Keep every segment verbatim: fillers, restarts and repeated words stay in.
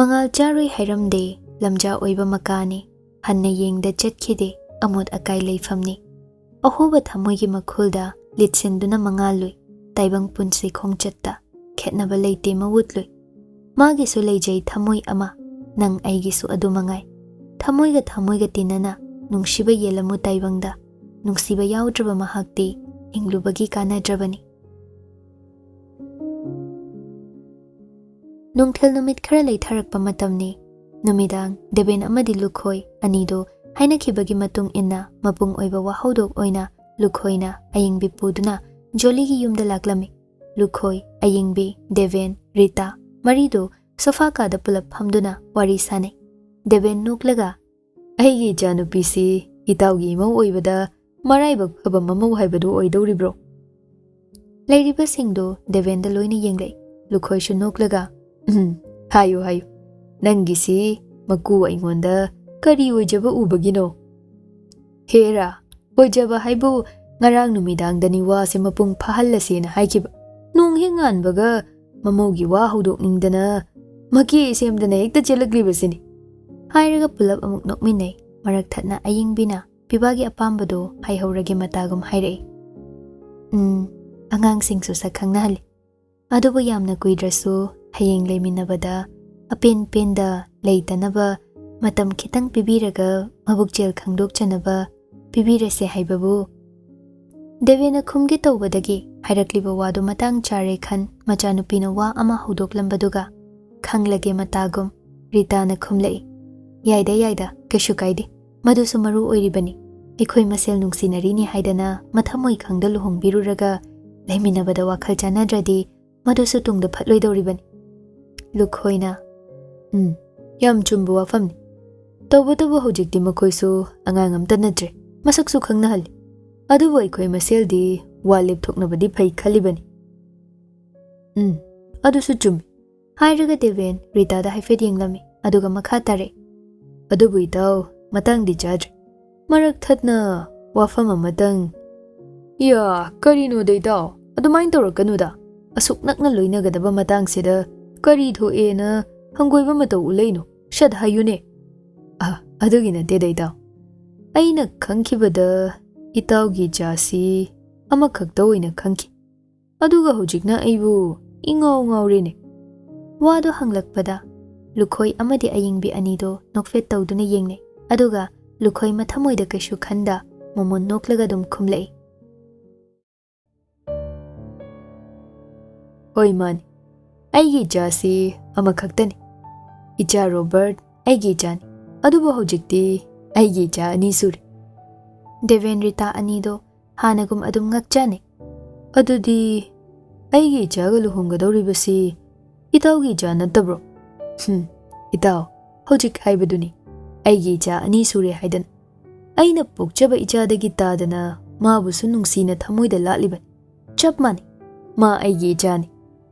ꯃꯉꯥꯜ ꯆꯥꯔꯣꯏ ꯍꯥꯏꯔꯝꯗꯦ, ꯂꯝꯖꯥ ꯑꯣꯏꯕ ꯃꯀꯥꯅꯤ, ꯍꯟꯅ ꯌꯦꯡꯗ ꯆꯠꯈꯤꯗꯦ, ꯑꯃꯣꯠ ꯑꯀꯥꯏ ꯂꯩꯐꯝꯅꯤ꯫ ꯑꯍꯣꯕ ꯊꯃꯣꯏꯒꯤ ꯃꯈꯨꯜꯗ ꯂꯤꯠꯁꯤꯟꯗꯨꯅ ꯃꯉꯥꯜꯂꯨꯏ, ꯇꯥꯏꯕꯪ ꯄꯨꯟꯁꯤ ꯈꯣꯡꯆꯠꯇ ꯈꯦꯠꯅꯕ ꯂꯩꯇꯦ ꯃꯋꯨꯠꯂꯨꯏ꯫ ꯃꯥꯒꯤꯁꯨ ꯂꯩꯖꯩ ꯊꯃꯣꯏ ꯑꯃ, ꯅꯪ ꯑꯩꯒꯤꯁꯨ ꯑꯗꯨ ꯃꯉꯥꯏ꯫ ꯊꯃꯣꯏꯒ ꯊꯃꯣꯏꯒ ꯇꯤꯟꯅꯅ ꯅꯨꯡꯁꯤꯕ ꯌꯦꯜꯂꯝꯃꯨ ꯇꯥꯏꯕꯪꯗ, ꯅꯨꯡꯁꯤꯕ ꯌꯥꯎꯗ꯭ꯔꯕ ꯃꯍꯥꯛꯇꯤ ꯍꯤꯡꯂꯨꯕꯒꯤ ꯀꯥꯟꯅꯗ꯭ꯔꯕꯅꯤ꯫ ꯅꯨꯡꯊꯤꯜ ꯅꯨꯃꯤꯠ ꯈꯔ ꯂꯩꯊꯔꯛꯄ ꯃꯇꯝꯅꯤ꯫ ꯅꯨꯃꯤꯗꯥꯡ ꯗꯦꯕꯦꯟ ꯑꯃꯗꯤ ꯂꯨꯈꯣꯏ ꯑꯅꯤꯗꯨ ꯍꯥꯏꯅꯈꯤꯕꯒꯤ ꯃꯇꯨꯡ ꯏꯟꯅ ꯃꯄꯨꯡ ꯑꯣꯏꯕ ꯋꯥꯍꯧꯗꯣꯛ ꯑꯣꯏꯅ ꯂꯨꯈꯣꯏꯅ ꯑꯌꯤꯡꯕꯤ ꯄꯨꯗꯨꯅ ꯖꯣꯂꯤꯒꯤ ꯌꯨꯝꯗ ꯂꯥꯛꯂꯝꯃꯤ꯫ ꯂꯨꯈꯣꯏ, ꯑꯌꯤꯡꯕꯤ, ꯗꯦꯕꯦꯟ, ꯔꯤꯇꯥ ꯃꯔꯤꯗꯨ ꯁꯣꯐꯥ ꯀꯥꯗ ꯄꯨꯂꯞ ꯐꯝꯗꯨꯅ ꯋꯥꯔꯤ ꯁꯥꯅꯩ꯫ ꯗꯦꯕꯦꯟ ꯅꯣꯛꯂꯒ, "ꯑꯩꯒꯤ ꯏꯆꯥꯅꯨꯄꯤꯁꯤ ꯏꯇꯥꯎꯒꯤ ꯏꯃꯧ ꯑꯣꯏꯕꯗ ꯃꯔꯥꯏꯕꯛ ꯐꯕ ꯃꯃꯧ ꯍꯥꯏꯕꯗꯨ ꯑꯣꯏꯗꯧꯔꯤꯕ꯭ꯔꯣ?" ꯂꯩꯔꯤꯕꯁꯤꯡꯗꯨ ꯗꯦꯕꯦꯟꯗ ꯂꯣꯏꯅ ꯌꯦꯡꯂꯛꯏ꯫ ꯂꯨꯈꯣꯏꯁꯨ ꯅꯣꯛꯂꯒ, "ꯎꯝ, ꯍꯥꯏꯌꯨ, ꯍꯥꯏꯌꯨ꯫ ꯅꯪꯒꯤꯁꯤ ꯃꯀꯨ ꯑꯩꯉꯣꯟꯗ ꯀꯔꯤ ꯑꯣꯏꯖꯕ ꯎꯕꯒꯤꯅꯣ?" "ꯍꯦꯔꯥ, ꯑꯣꯏꯖꯕ ꯍꯥꯏꯕꯨ ꯉꯔꯥꯡ ꯅꯨꯃꯤꯗꯥꯡꯗꯅꯤ ꯋꯥꯁꯦ ꯃꯄꯨꯡ ꯐꯥꯍꯜꯂꯁꯦꯅ ꯍꯥꯏꯈꯤꯕ꯫ ꯅꯣꯡ ꯍꯦꯛ ꯉꯥꯟꯕꯒ ꯃꯃꯧꯒꯤ ꯋꯥ ꯍꯧꯗꯣꯛꯅꯤꯡꯗꯅ ꯃꯀꯦ ꯁꯦꯝꯗꯅ ꯍꯦꯛꯇ ꯆꯦꯜꯂꯛꯂꯤꯕꯁꯤꯅꯤ꯫" ꯍꯥꯏꯔꯒ ꯄꯨꯂꯞ ꯑꯃꯨꯛ ꯅꯣꯛꯃꯤꯟꯅꯩ꯫ ꯃꯔꯛ ꯊꯠꯅ ꯑꯌꯤꯡꯕꯤꯅ ꯄꯤꯕꯥꯒꯤ ꯑꯄꯥꯝꯕꯗꯣ ꯍꯥꯏꯍꯧꯔꯒꯦ ꯃꯇꯥꯒꯨꯝ ꯍꯥꯏꯔꯛꯏ꯫ "ꯎꯝ, ꯑꯉꯥꯡꯁꯤꯡꯁꯨ ꯁꯛ ꯈꯪꯅꯍꯜꯂꯤ꯫ ꯑꯗꯨꯕꯨ ꯌꯥꯝꯅ ꯀꯨꯏꯗ꯭ꯔꯁꯨ ꯍꯌꯦꯡ ꯂꯩꯃꯤꯟꯅꯕꯗ ꯑꯄꯦꯟ ꯄꯦꯟꯗ ꯂꯩꯇꯅꯕ ꯃꯇꯝ ꯈꯤꯇꯪ ꯄꯤꯕꯤꯔꯒ ꯃꯕꯨꯛꯆꯦꯜ ꯈꯪꯗꯣꯛꯆꯅꯕ ꯄꯤꯕꯤꯔꯁꯦ ꯍꯥꯏꯕꯕꯨ?" ꯗꯦꯕꯦꯟꯅ ꯈꯨꯝꯒꯦ ꯇꯧꯕꯗꯒꯤ ꯍꯥꯏꯔꯛꯂꯤꯕ ꯋꯥꯗꯨ ꯃꯇꯥꯡ ꯆꯥꯔꯦ ꯈꯟ ꯃꯆꯥꯅꯨꯄꯤꯅ ꯋꯥ ꯑꯃ ꯍꯧꯗꯣꯛꯂꯝꯕꯗꯨꯒ ꯈꯪꯂꯒꯦ ꯃꯇꯥꯒꯨꯝ ꯔꯤꯇꯥꯅ ꯈꯨꯝꯂꯛꯏ꯫ "ꯌꯥꯏꯗ, ꯌꯥꯏꯗ, ꯀꯩꯁꯨ ꯀꯥꯏꯗꯦ꯫ ꯃꯗꯨꯁꯨ ꯃꯔꯨ ꯑꯣꯏꯔꯤꯕꯅꯤ꯫ ꯑꯩꯈꯣꯏ ꯃꯁꯦꯜ ꯅꯨꯡꯁꯤꯅꯔꯤꯅꯤ ꯍꯥꯏꯗꯅ ꯃꯊꯃꯣꯏ ꯈꯪꯗ ꯂꯨꯍꯣꯡꯕꯤꯔꯨꯔꯒ ꯂꯩꯃꯤꯟꯅꯕꯗ ꯋꯥꯈꯜ ꯆꯥꯟꯅꯗ꯭ꯔꯗꯤ ꯃꯗꯨꯁꯨ ꯇꯨꯡꯗ ꯐꯠꯂꯣꯏꯗꯧꯔꯤꯕꯅꯤ꯫" ꯂꯨꯈꯣꯏꯅ, "ꯎꯝ, ꯌꯥꯝ ꯆꯨꯝꯕ ꯋꯥꯐꯝꯅꯤ꯫ ꯇꯧꯕꯇꯕꯨ ꯍꯧꯖꯤꯛꯇꯤ ꯃꯈꯣꯏꯁꯨ ꯑꯉꯥꯡ ꯑꯝꯇ ꯅꯠꯇ꯭ꯔꯦ꯫ ꯃꯁꯛꯁꯨ ꯈꯪꯅꯍꯜꯂꯤ꯫ ꯑꯗꯨꯕꯨ ꯑꯩꯈꯣꯏ ꯃꯁꯦꯜꯗꯤ ꯋꯥ ꯂꯦꯞꯊꯣꯛꯅꯕꯗꯤ ꯐꯩ ꯈꯜꯂꯤꯕꯅꯤ꯫" "ꯎꯝ, ꯑꯗꯨꯁꯨ ꯆꯨꯝꯃꯤ꯫" ꯍꯥꯏꯔꯒ ꯗꯦꯕꯦꯟ ꯔꯤꯇꯥꯗ ꯍꯥꯏꯐꯦꯠ ꯌꯦꯡꯂꯝꯃꯤ, ꯑꯗꯨꯒ ꯃꯈꯥ ꯇꯥꯔꯛꯏ꯫ "ꯑꯗꯨꯕꯨ ꯏꯇꯥꯎ, ꯃꯇꯥꯡꯗꯤ ꯆꯥꯗ꯭ꯔꯦ꯫ ꯃꯔꯛ ꯊꯠꯅ ꯋꯥꯐꯝ ꯑꯃꯇꯪ꯫" "ꯌꯥ, ꯀꯔꯤꯅꯣꯗ ꯏꯇꯥꯎ, ꯑꯗꯨꯃꯥꯏꯅ ꯇꯧꯔꯛꯀꯅꯨꯗ꯫ ꯑꯁꯨꯛ ꯅꯛꯅ ꯂꯣꯏꯅꯒꯗꯕ ꯃꯇꯥꯡꯁꯤꯗ ꯀꯔꯤ ꯊꯣꯛꯑꯦꯅ ꯍꯪꯒꯣꯏꯕ ꯃꯇꯧ ꯎꯠꯂꯛꯏꯅꯣ? ꯁꯠ ꯍꯥꯏꯌꯨꯅꯦ꯫ ꯑ, ꯑꯗꯨꯒꯤ ꯅꯠꯇꯦꯗ, ꯏꯇꯥꯎ꯫ ꯑꯩꯅ ꯈꯪꯈꯤꯕꯗ ꯏꯇꯥꯎꯒꯤ ꯏꯆꯥꯁꯤ ꯑꯃꯈꯛꯇ ꯑꯣꯏꯅ ꯈꯪꯈꯤ꯫ ꯑꯗꯨꯒ ꯍꯧꯖꯤꯛꯅ ꯑꯩꯕꯨ ꯏꯉꯥꯎ ꯉꯥꯎꯔꯦꯅꯦ꯫ ꯋꯥꯗꯣ ꯍꯪꯂꯛꯄꯗ ꯂꯨꯈꯣꯏ ꯑꯃꯗꯤ ꯑꯌꯤꯡꯕꯤ ꯑꯅꯤꯗꯣ ꯅꯣꯛꯐꯦꯠ ꯇꯧꯗꯨꯅ ꯌꯦꯡꯅꯩ꯫ ꯑꯗꯨꯒ ꯂꯨꯈꯣꯏ ꯃꯊꯃꯣꯏꯗ ꯀꯩꯁꯨ ꯈꯟꯗ ꯃꯣꯃꯣꯟ ꯅꯣꯛꯂꯒ ꯑꯗꯨꯝ ꯈꯨꯝꯂꯛꯏ꯫ ꯍꯣꯏ, ꯃꯥꯅꯤ꯫ ꯑꯩꯒꯤ ꯏꯆꯥꯁꯤ ꯑꯃꯈꯛꯇꯅꯤ꯫ ꯏꯆꯥ ꯔꯣꯕꯔꯠ ꯑꯩꯒꯤ ꯏꯆꯥꯅꯤ꯫ ꯑꯗꯨꯕꯨ ꯍꯧꯖꯤꯛꯇꯤ ꯑꯩꯒꯤ ꯏꯆꯥ ꯑꯅꯤ ꯁꯨꯔꯦ꯫ ꯗꯦꯕꯦꯟ ꯔꯤꯇꯥ ꯑꯅꯤꯗꯣ ꯍꯥꯟꯅꯒꯨꯝ ꯑꯗꯨꯝ ꯉꯛꯆꯅꯩ꯫ ꯑꯗꯨꯗꯤ ꯑꯩꯒꯤ ꯏꯆꯥꯒ ꯂꯨꯍꯣꯡꯒꯗꯧꯔꯤꯕꯁꯤ ꯏꯇꯥꯎꯒꯤ ꯏꯆꯥ ꯅꯠꯇꯕ꯭ꯔꯣ? ꯍꯨꯝ, ꯏꯇꯥꯎ, ꯍꯧꯖꯤꯛ ꯍꯥꯏꯕꯗꯨꯅꯤ, ꯑꯩꯒꯤ ꯏꯆꯥ ꯑꯅꯤ ꯁꯨꯔꯦ ꯍꯥꯏꯗꯅ꯫ ꯑꯩꯅ ꯄꯣꯛꯆꯕ ꯏꯆꯥꯗꯒꯤ ꯇꯥꯗꯅ ꯃꯥꯕꯨꯁꯨ ꯅꯨꯡꯁꯤꯅ ꯊꯃꯣꯏꯗ ꯂꯥꯠꯂꯤꯕꯅꯤ꯫ ꯆꯞ ꯃꯥꯟꯅꯩ, ꯃꯥ ꯑꯩꯒꯤ ꯏꯆꯥꯅꯤ꯫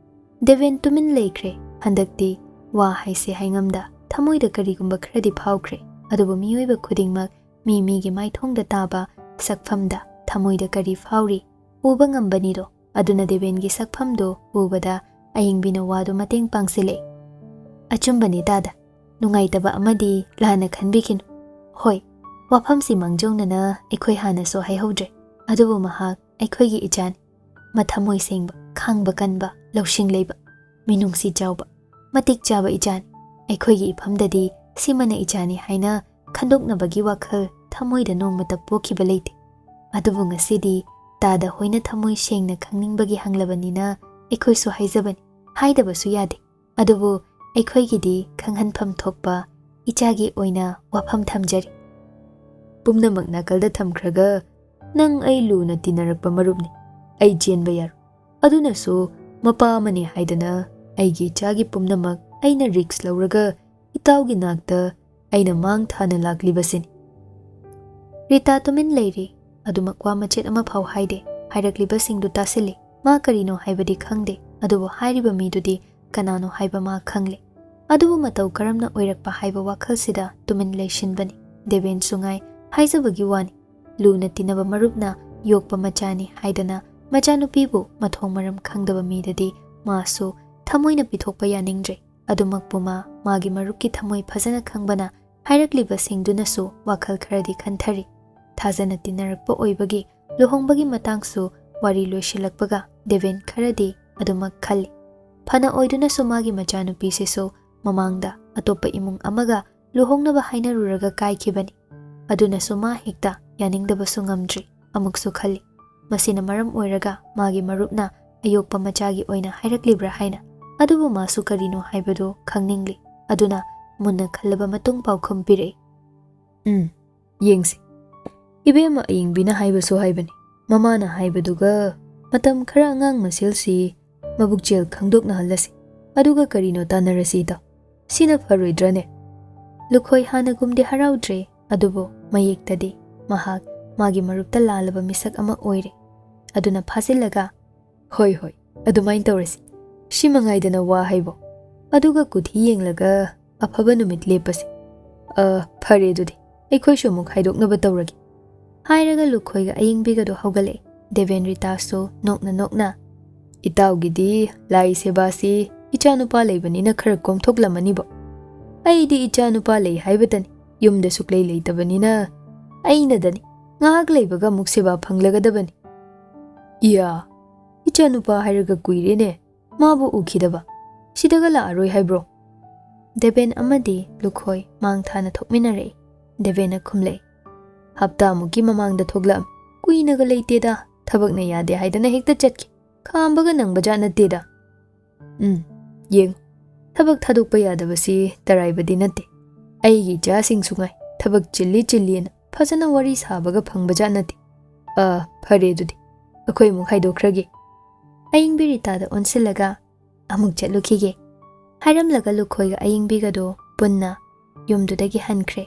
ꯗꯦꯕꯦꯟ ꯇꯨꯃꯤꯟ ꯂꯩꯈ꯭ꯔꯦ꯫ ꯍꯟꯗꯛꯇꯤ ꯋꯥ ꯍꯥꯏꯁꯦ ꯍꯥꯏꯉꯝꯗ ꯊꯃꯣꯏꯗ ꯀꯔꯤꯒꯨꯝꯕ ꯈꯔꯗꯤ ꯐꯥꯎꯈ꯭ꯔꯦ꯫ ꯑꯗꯨꯕꯨ ꯃꯤꯑꯣꯏꯕ ꯈꯨꯗꯤꯡꯃꯛ ꯃꯤ ꯃꯤꯒꯤ ꯃꯥꯏꯊꯣꯡꯗ ꯇꯥꯕ ꯁꯛꯐꯝꯗ ꯊꯃꯣꯏꯗ ꯀꯔꯤ ꯐꯥꯎꯔꯤ ꯎꯕ ꯉꯝꯕꯅꯤꯗꯣ꯫ ꯑꯗꯨꯅ ꯗꯦꯕꯦꯟꯒꯤ ꯁꯛꯐꯝꯗꯣ ꯎꯕꯗ ꯑꯌꯤꯡꯕꯤꯅ ꯋꯥꯗꯨ ꯃꯇꯦꯡ ꯄꯥꯡꯁꯤꯜꯂꯛꯏ꯫ ꯑꯆꯨꯝꯕꯅꯤ ꯇꯥꯗ, ꯅꯨꯡꯉꯥꯏꯇꯕ ꯑꯃꯗꯤ ꯂꯥꯟꯅ ꯈꯟꯕꯤꯈꯤꯅꯨ꯫ ꯍꯣꯏ, ꯋꯥꯐꯝꯁꯤ ꯃꯥꯡꯖꯧꯅꯅ ꯑꯩꯈꯣꯏ ꯍꯥꯟꯅꯁꯨ ꯍꯥꯏꯍꯧꯗ꯭ꯔꯦ, ꯑꯗꯨꯕꯨ ꯃꯍꯥꯛ ꯑꯩꯈꯣꯏꯒꯤ ꯏꯆꯥꯅꯤ꯫ ꯃꯊꯃꯣꯏ ꯁꯦꯡꯕ, ꯈꯥꯡꯕ ꯀꯟꯕ, ꯂꯧꯁꯤꯡ ꯂꯩꯕ, ꯃꯤꯅꯨꯡꯁꯤ ꯆꯥꯎꯕ, ꯃꯇꯤꯛ ꯆꯥꯕ ꯏꯆꯥꯅꯤ꯫ ꯑꯩꯈꯣꯏꯒꯤ ꯏꯐꯝꯗꯗꯤ ꯁꯤꯃꯅ ꯏꯆꯥꯅꯤ ꯍꯥꯏꯅ ꯈꯟꯗꯣꯛꯅꯕꯒꯤ ꯋꯥꯈꯜ ꯊꯃꯣꯏꯗ ꯅꯣꯡꯃꯇ ꯄꯣꯛꯈꯤꯕ ꯂꯩꯇꯦ꯫ ꯑꯗꯨꯕꯨ ꯉꯁꯤꯗꯤ ꯇꯥꯗ ꯍꯣꯏꯅ ꯊꯃꯣꯏ ꯁꯦꯡꯅ ꯈꯪꯅꯤꯡꯕꯒꯤ ꯍꯪꯂꯕꯅꯤꯅ ꯑꯩꯈꯣꯏꯁꯨ ꯍꯥꯏꯖꯕꯅꯤ, ꯍꯥꯏꯗꯕꯁꯨ ꯌꯥꯗꯦ꯫ ꯑꯗꯨꯕꯨ ꯑꯩꯈꯣꯏꯒꯤꯗꯤ ꯈꯪꯍꯟꯐꯝ ꯊꯣꯛꯄ ꯏꯆꯥꯒꯤ ꯑꯣꯏꯅ ꯋꯥꯐꯝ ꯊꯝꯖꯔꯤ꯫ ꯄꯨꯝꯅꯃꯛ ꯅꯥꯀꯜꯗ ꯊꯝꯈ꯭ꯔꯒ, ꯅꯪ ꯑꯩ ꯂꯨꯅ ꯇꯤꯟꯅꯔꯛꯄ ꯃꯔꯨꯞꯅꯤ꯫ ꯑꯩ ꯆꯦꯟꯕ ꯌꯥꯔꯣꯏ꯫ ꯑꯗꯨꯅꯁꯨ ꯃꯄꯥ ꯑꯃꯅꯤ ꯍꯥꯏꯗꯅ ꯑꯩꯒꯤ ꯏꯆꯥꯒꯤ ꯄꯨꯝꯅꯃꯛ ꯑꯩꯅ ꯔꯤꯛꯁ ꯂꯧꯔꯒ ꯏꯇꯥꯎꯒꯤ ꯅꯥꯛꯇ ꯑꯩꯅ ꯃꯥꯡ ꯊꯥꯅ ꯂꯥꯛꯂꯤꯕꯁꯤꯅꯤ꯫ ꯔꯤꯇꯥ ꯇꯨꯃꯤꯟ ꯂꯩꯔꯤ꯫ ꯑꯗꯨꯃꯛ ꯋꯥ ꯃꯆꯦꯠ ꯑꯃ ꯐꯥꯎ ꯍꯥꯏꯗꯦ꯫ ꯍꯥꯏꯔꯛꯂꯤꯕꯁꯤꯡꯗꯨ ꯇꯥꯁꯤꯜꯂꯤ꯫ ꯃꯥ ꯀꯔꯤꯅꯣ ꯍꯥꯏꯕꯗꯤ ꯈꯪꯗꯦ, ꯑꯗꯨꯕꯨ ꯍꯥꯏꯔꯤꯕ ꯃꯤꯗꯨꯗꯤ ꯀꯅꯥꯅꯣ ꯍꯥꯏꯕ ꯃꯥ ꯈꯪꯂꯦ꯫ ꯑꯗꯨꯕꯨ ꯃꯇꯧ ꯀꯔꯝꯅ ꯑꯣꯏꯔꯛꯄ ꯍꯥꯏꯕ ꯋꯥꯈꯜꯁꯤꯗ ꯇꯨꯃꯤꯟ ꯂꯩꯁꯤꯟꯕꯅꯤ꯫ ꯗꯦꯕꯦꯟꯁꯨ ꯉꯥꯏ꯫ ꯍꯥꯏꯖꯕꯒꯤ ꯋꯥꯅꯤ, ꯂꯨꯅ ꯇꯤꯟꯅꯕ ꯃꯔꯨꯞꯅ ꯌꯣꯛꯄ ꯃꯆꯥꯅꯤ ꯍꯥꯏꯗꯅ ꯃꯆꯥꯅꯨꯄꯤꯕꯨ ꯃꯊꯣꯡ ꯃꯔꯝ ꯈꯪꯗꯕ ꯃꯤꯗꯗꯤ ꯃꯥꯁꯨ ꯊꯃꯣꯏꯅ ꯄꯤꯊꯣꯛꯄ ꯌꯥꯅꯤꯡꯗ꯭ꯔꯦ꯫ ꯑꯗꯨꯃꯛꯄꯨ ꯃꯥ, ꯃꯥꯒꯤ ꯃꯔꯨꯞꯀꯤ ꯊꯃꯣꯏ ꯐꯖꯅ ꯈꯪꯕꯅ ꯍꯥꯏꯔꯛꯂꯤꯕꯁꯤꯡꯗꯨꯅꯁꯨ ꯋꯥꯈꯜ ꯈꯔꯗꯤ ꯈꯟꯊꯔꯤ꯫ ꯊꯥꯖꯅ ꯇꯤꯟꯅꯔꯛꯄ ꯑꯣꯏꯕꯒꯤ ꯂꯨꯍꯣꯡꯕꯒꯤ ꯃꯇꯥꯡꯁꯨ ꯋꯥꯔꯤ ꯂꯣꯏꯁꯤꯜꯂꯛꯄꯒ ꯗꯦꯕꯦꯟ ꯈꯔꯗꯤ ꯑꯗꯨꯃꯛ ꯈꯜꯂꯤ꯫ ꯐꯅ ꯑꯣꯏꯗꯨꯅꯁꯨ ꯃꯥꯒꯤ ꯃꯆꯥꯅꯨꯄꯤꯁꯤꯁꯨ ꯃꯃꯥꯡꯗ ꯑꯇꯣꯞꯄ ꯏꯃꯨꯡ ꯑꯃꯒ ꯂꯨꯍꯣꯡꯅꯕ ꯍꯥꯏꯅꯔꯨꯔꯒ ꯀꯥꯏꯈꯤꯕꯅꯤ꯫ ꯑꯗꯨꯅꯁꯨ ꯃꯥ ꯍꯦꯛꯇ ꯌꯥꯅꯤꯡꯗꯕꯁꯨ ꯉꯝꯗ꯭ꯔꯤ꯫ ꯑꯃꯨꯛꯁꯨ ꯈꯜꯂꯤ, ꯃꯁꯤꯅ ꯃꯔꯝ ꯑꯣꯏꯔꯒ ꯃꯥꯒꯤ ꯃꯔꯨꯞꯅ ꯑꯌꯣꯛꯄ ꯃꯆꯥꯒꯤ ꯑꯣꯏꯅ ꯍꯥꯏꯔꯛꯂꯤꯕ꯭ꯔꯥ ꯍꯥꯏꯅ꯫ ꯑꯗꯨꯕꯨ ꯃꯥꯁꯨ ꯀꯔꯤꯅꯣ ꯍꯥꯏꯕꯗꯨ ꯈꯪꯅꯤꯡꯂꯤ꯫ ꯑꯗꯨꯅ ꯃꯨꯟꯅ ꯈꯜꯂꯕ ꯃꯇꯨꯡ ꯄꯥꯎꯈꯨꯝ ꯄꯤꯔꯛꯏ꯫ "ꯎꯝ, ꯌꯦꯡꯁꯤ꯫ ꯏꯕꯦꯝꯃ ꯑꯌꯤꯡꯕꯤꯅ ꯍꯥꯏꯕꯁꯨ ꯍꯥꯏꯕꯅꯤ꯫ ꯃꯃꯥꯅ ꯍꯥꯏꯕꯗꯨꯒ ꯃꯇꯝ ꯈꯔ ꯑꯉꯥꯡ ꯃꯁꯦꯜꯁꯤ ꯃꯕꯨꯛꯆꯦꯜ ꯈꯪꯗꯣꯛꯅꯍꯜꯂꯁꯤ꯫ ꯑꯗꯨꯒ ꯀꯔꯤꯅꯣ ꯇꯥꯟꯅꯔꯁꯤ, ꯏꯇꯥꯎ꯫ ꯁꯤꯅ ꯐꯔꯣꯏꯗ꯭ꯔꯅꯦ?" ꯂꯨꯈꯣꯏ ꯍꯥꯟꯅꯒꯨꯝꯗꯤ ꯍꯔꯥꯎꯗ꯭ꯔꯦ, ꯑꯗꯨꯕꯨ ꯃꯌꯦꯛꯇꯗꯤ ꯃꯍꯥꯛ ꯃꯥꯒꯤ ꯃꯔꯨꯞꯇ ꯂꯥꯜꯂꯕ ꯃꯤꯁꯛ ꯑꯃ ꯑꯣꯏꯔꯦ꯫ ꯑꯗꯨꯅ ꯐꯥꯖꯤꯜꯂꯒ, "ꯍꯣꯏ, ꯍꯣꯏ, ꯑꯗꯨꯃꯥꯏꯅ ꯇꯧꯔꯁꯤ꯫ ꯁꯤ ꯃꯉꯥꯏꯗꯅ ꯋꯥ ꯍꯥꯏꯕꯣ? ꯑꯗꯨꯒ ꯀꯨꯊꯤ ꯌꯦꯡꯂꯒ ꯑꯐꯕ ꯅꯨꯃꯤꯠ ꯂꯦꯞꯄꯁꯤ꯫ ꯑ, ꯐꯔꯦ ꯑꯗꯨꯗꯤ, ꯑꯩꯈꯣꯏꯁꯨ ꯑꯃꯨꯛ ꯍꯥꯏꯗꯣꯛꯅꯕ ꯇꯧꯔꯒꯦ꯫" ꯍꯥꯏꯔꯒ ꯂꯨꯈꯣꯏꯒ ꯑꯌꯤꯡꯕꯤꯒꯗꯣ ꯍꯧꯒꯠꯂꯛꯑꯦ꯫ ꯗꯦꯕꯦꯟ ꯔꯤꯇꯥꯁꯨ ꯅꯣꯛꯅ ꯅꯣꯛꯅ, "ꯏꯇꯥꯎꯒꯤꯗꯤ ꯂꯥꯏ ꯁꯦꯕꯥꯁꯤ ꯏꯆꯥꯅꯨꯄꯥ ꯂꯩꯕꯅꯤꯅ ꯈꯔ ꯀꯣꯝꯊꯣꯛꯂꯝꯃꯅꯤꯕꯣ꯫ ꯑꯩꯗꯤ ꯏꯆꯥꯅꯨꯄꯥ ꯂꯩ ꯍꯥꯏꯕꯇꯅꯤ, ꯌꯨꯝꯗ ꯁꯨꯛꯂꯩ ꯂꯩꯇꯕꯅꯤꯅ ꯑꯩꯅꯗꯅꯤ꯫ ꯉꯥꯏꯍꯥꯛ ꯂꯩꯕꯒ ꯑꯃꯨꯛ ꯁꯦꯕꯥ ꯐꯪꯂꯒꯗꯕꯅꯤ꯫" "ꯏꯌꯥ, ꯏꯆꯥꯅꯨꯄꯥ ꯍꯥꯏꯔꯒ ꯀꯨꯏꯔꯦꯅꯦ ꯃꯥꯕꯨ ꯎꯈꯤꯗꯕ꯫ ꯁꯤꯗꯒ ꯂꯥꯛꯑꯔꯣꯏ ꯍꯥꯏꯕ꯭ꯔꯣ?" ꯗꯦꯕꯦꯟ ꯑꯃꯗꯤ ꯂꯨꯈꯣꯏ ꯃꯥꯡ ꯊꯥꯅ ꯊꯣꯛꯃꯤꯟꯅꯔꯛꯏ꯫ ꯗꯦꯕꯦꯟꯅ ꯈꯨꯝꯂꯛꯏ, "ꯍꯞꯇꯥꯃꯨꯛꯀꯤ ꯃꯃꯥꯡꯗ ꯊꯣꯛꯂꯛꯑꯝꯃꯤ꯫ ꯀꯨꯏꯅꯒ ꯂꯩꯇꯦꯗ, ꯊꯕꯛꯅ ꯌꯥꯗꯦ ꯍꯥꯏꯗꯅ ꯍꯦꯛꯇ ꯆꯠꯈꯤ꯫ ꯈꯥꯝꯕꯒ ꯅꯪꯕꯖꯥꯠ ꯅꯠꯇꯦꯗ꯫" "ꯎꯝ, ꯌꯦꯡꯉꯨ, ꯊꯕꯛ ꯊꯥꯗꯣꯛꯄ ꯌꯥꯗꯕꯁꯤ ꯇꯔꯥꯏꯕꯗꯤ ꯅꯠꯇꯦ꯫ ꯑꯩꯒꯤ ꯏꯆꯥꯁꯤꯡꯁꯨ ꯉꯥꯏ ꯊꯕꯛ ꯆꯤꯜꯂꯤ ꯆꯤꯜꯂꯤꯅ ꯐꯖꯅ ꯋꯥꯔꯤ ꯁꯥꯕꯒ ꯐꯪꯕꯖꯥꯠ ꯅꯠꯇꯦ꯫ ꯑ, ꯐꯔꯦ ꯑꯗꯨꯗꯤ, ꯑꯩꯈꯣꯏ ꯑꯃꯨꯛ ꯍꯥꯏꯗꯣꯛꯈ꯭ꯔꯒꯦ꯫" ꯑꯌꯤꯡꯕꯤ ꯔꯤꯇꯥꯗ ꯑꯣꯟꯁꯤꯜꯂꯒ, "ꯑꯃꯨꯛ ꯆꯠꯂꯨꯈꯤꯒꯦ," ꯍꯥꯏꯔꯝꯂꯒ ꯂꯨꯈꯣꯏꯒ ꯑꯌꯤꯡꯕꯤꯒꯗꯣ ꯄꯨꯟꯅ ꯌꯨꯝꯗꯨꯗꯒꯤ ꯍꯟꯈ꯭ꯔꯦ꯫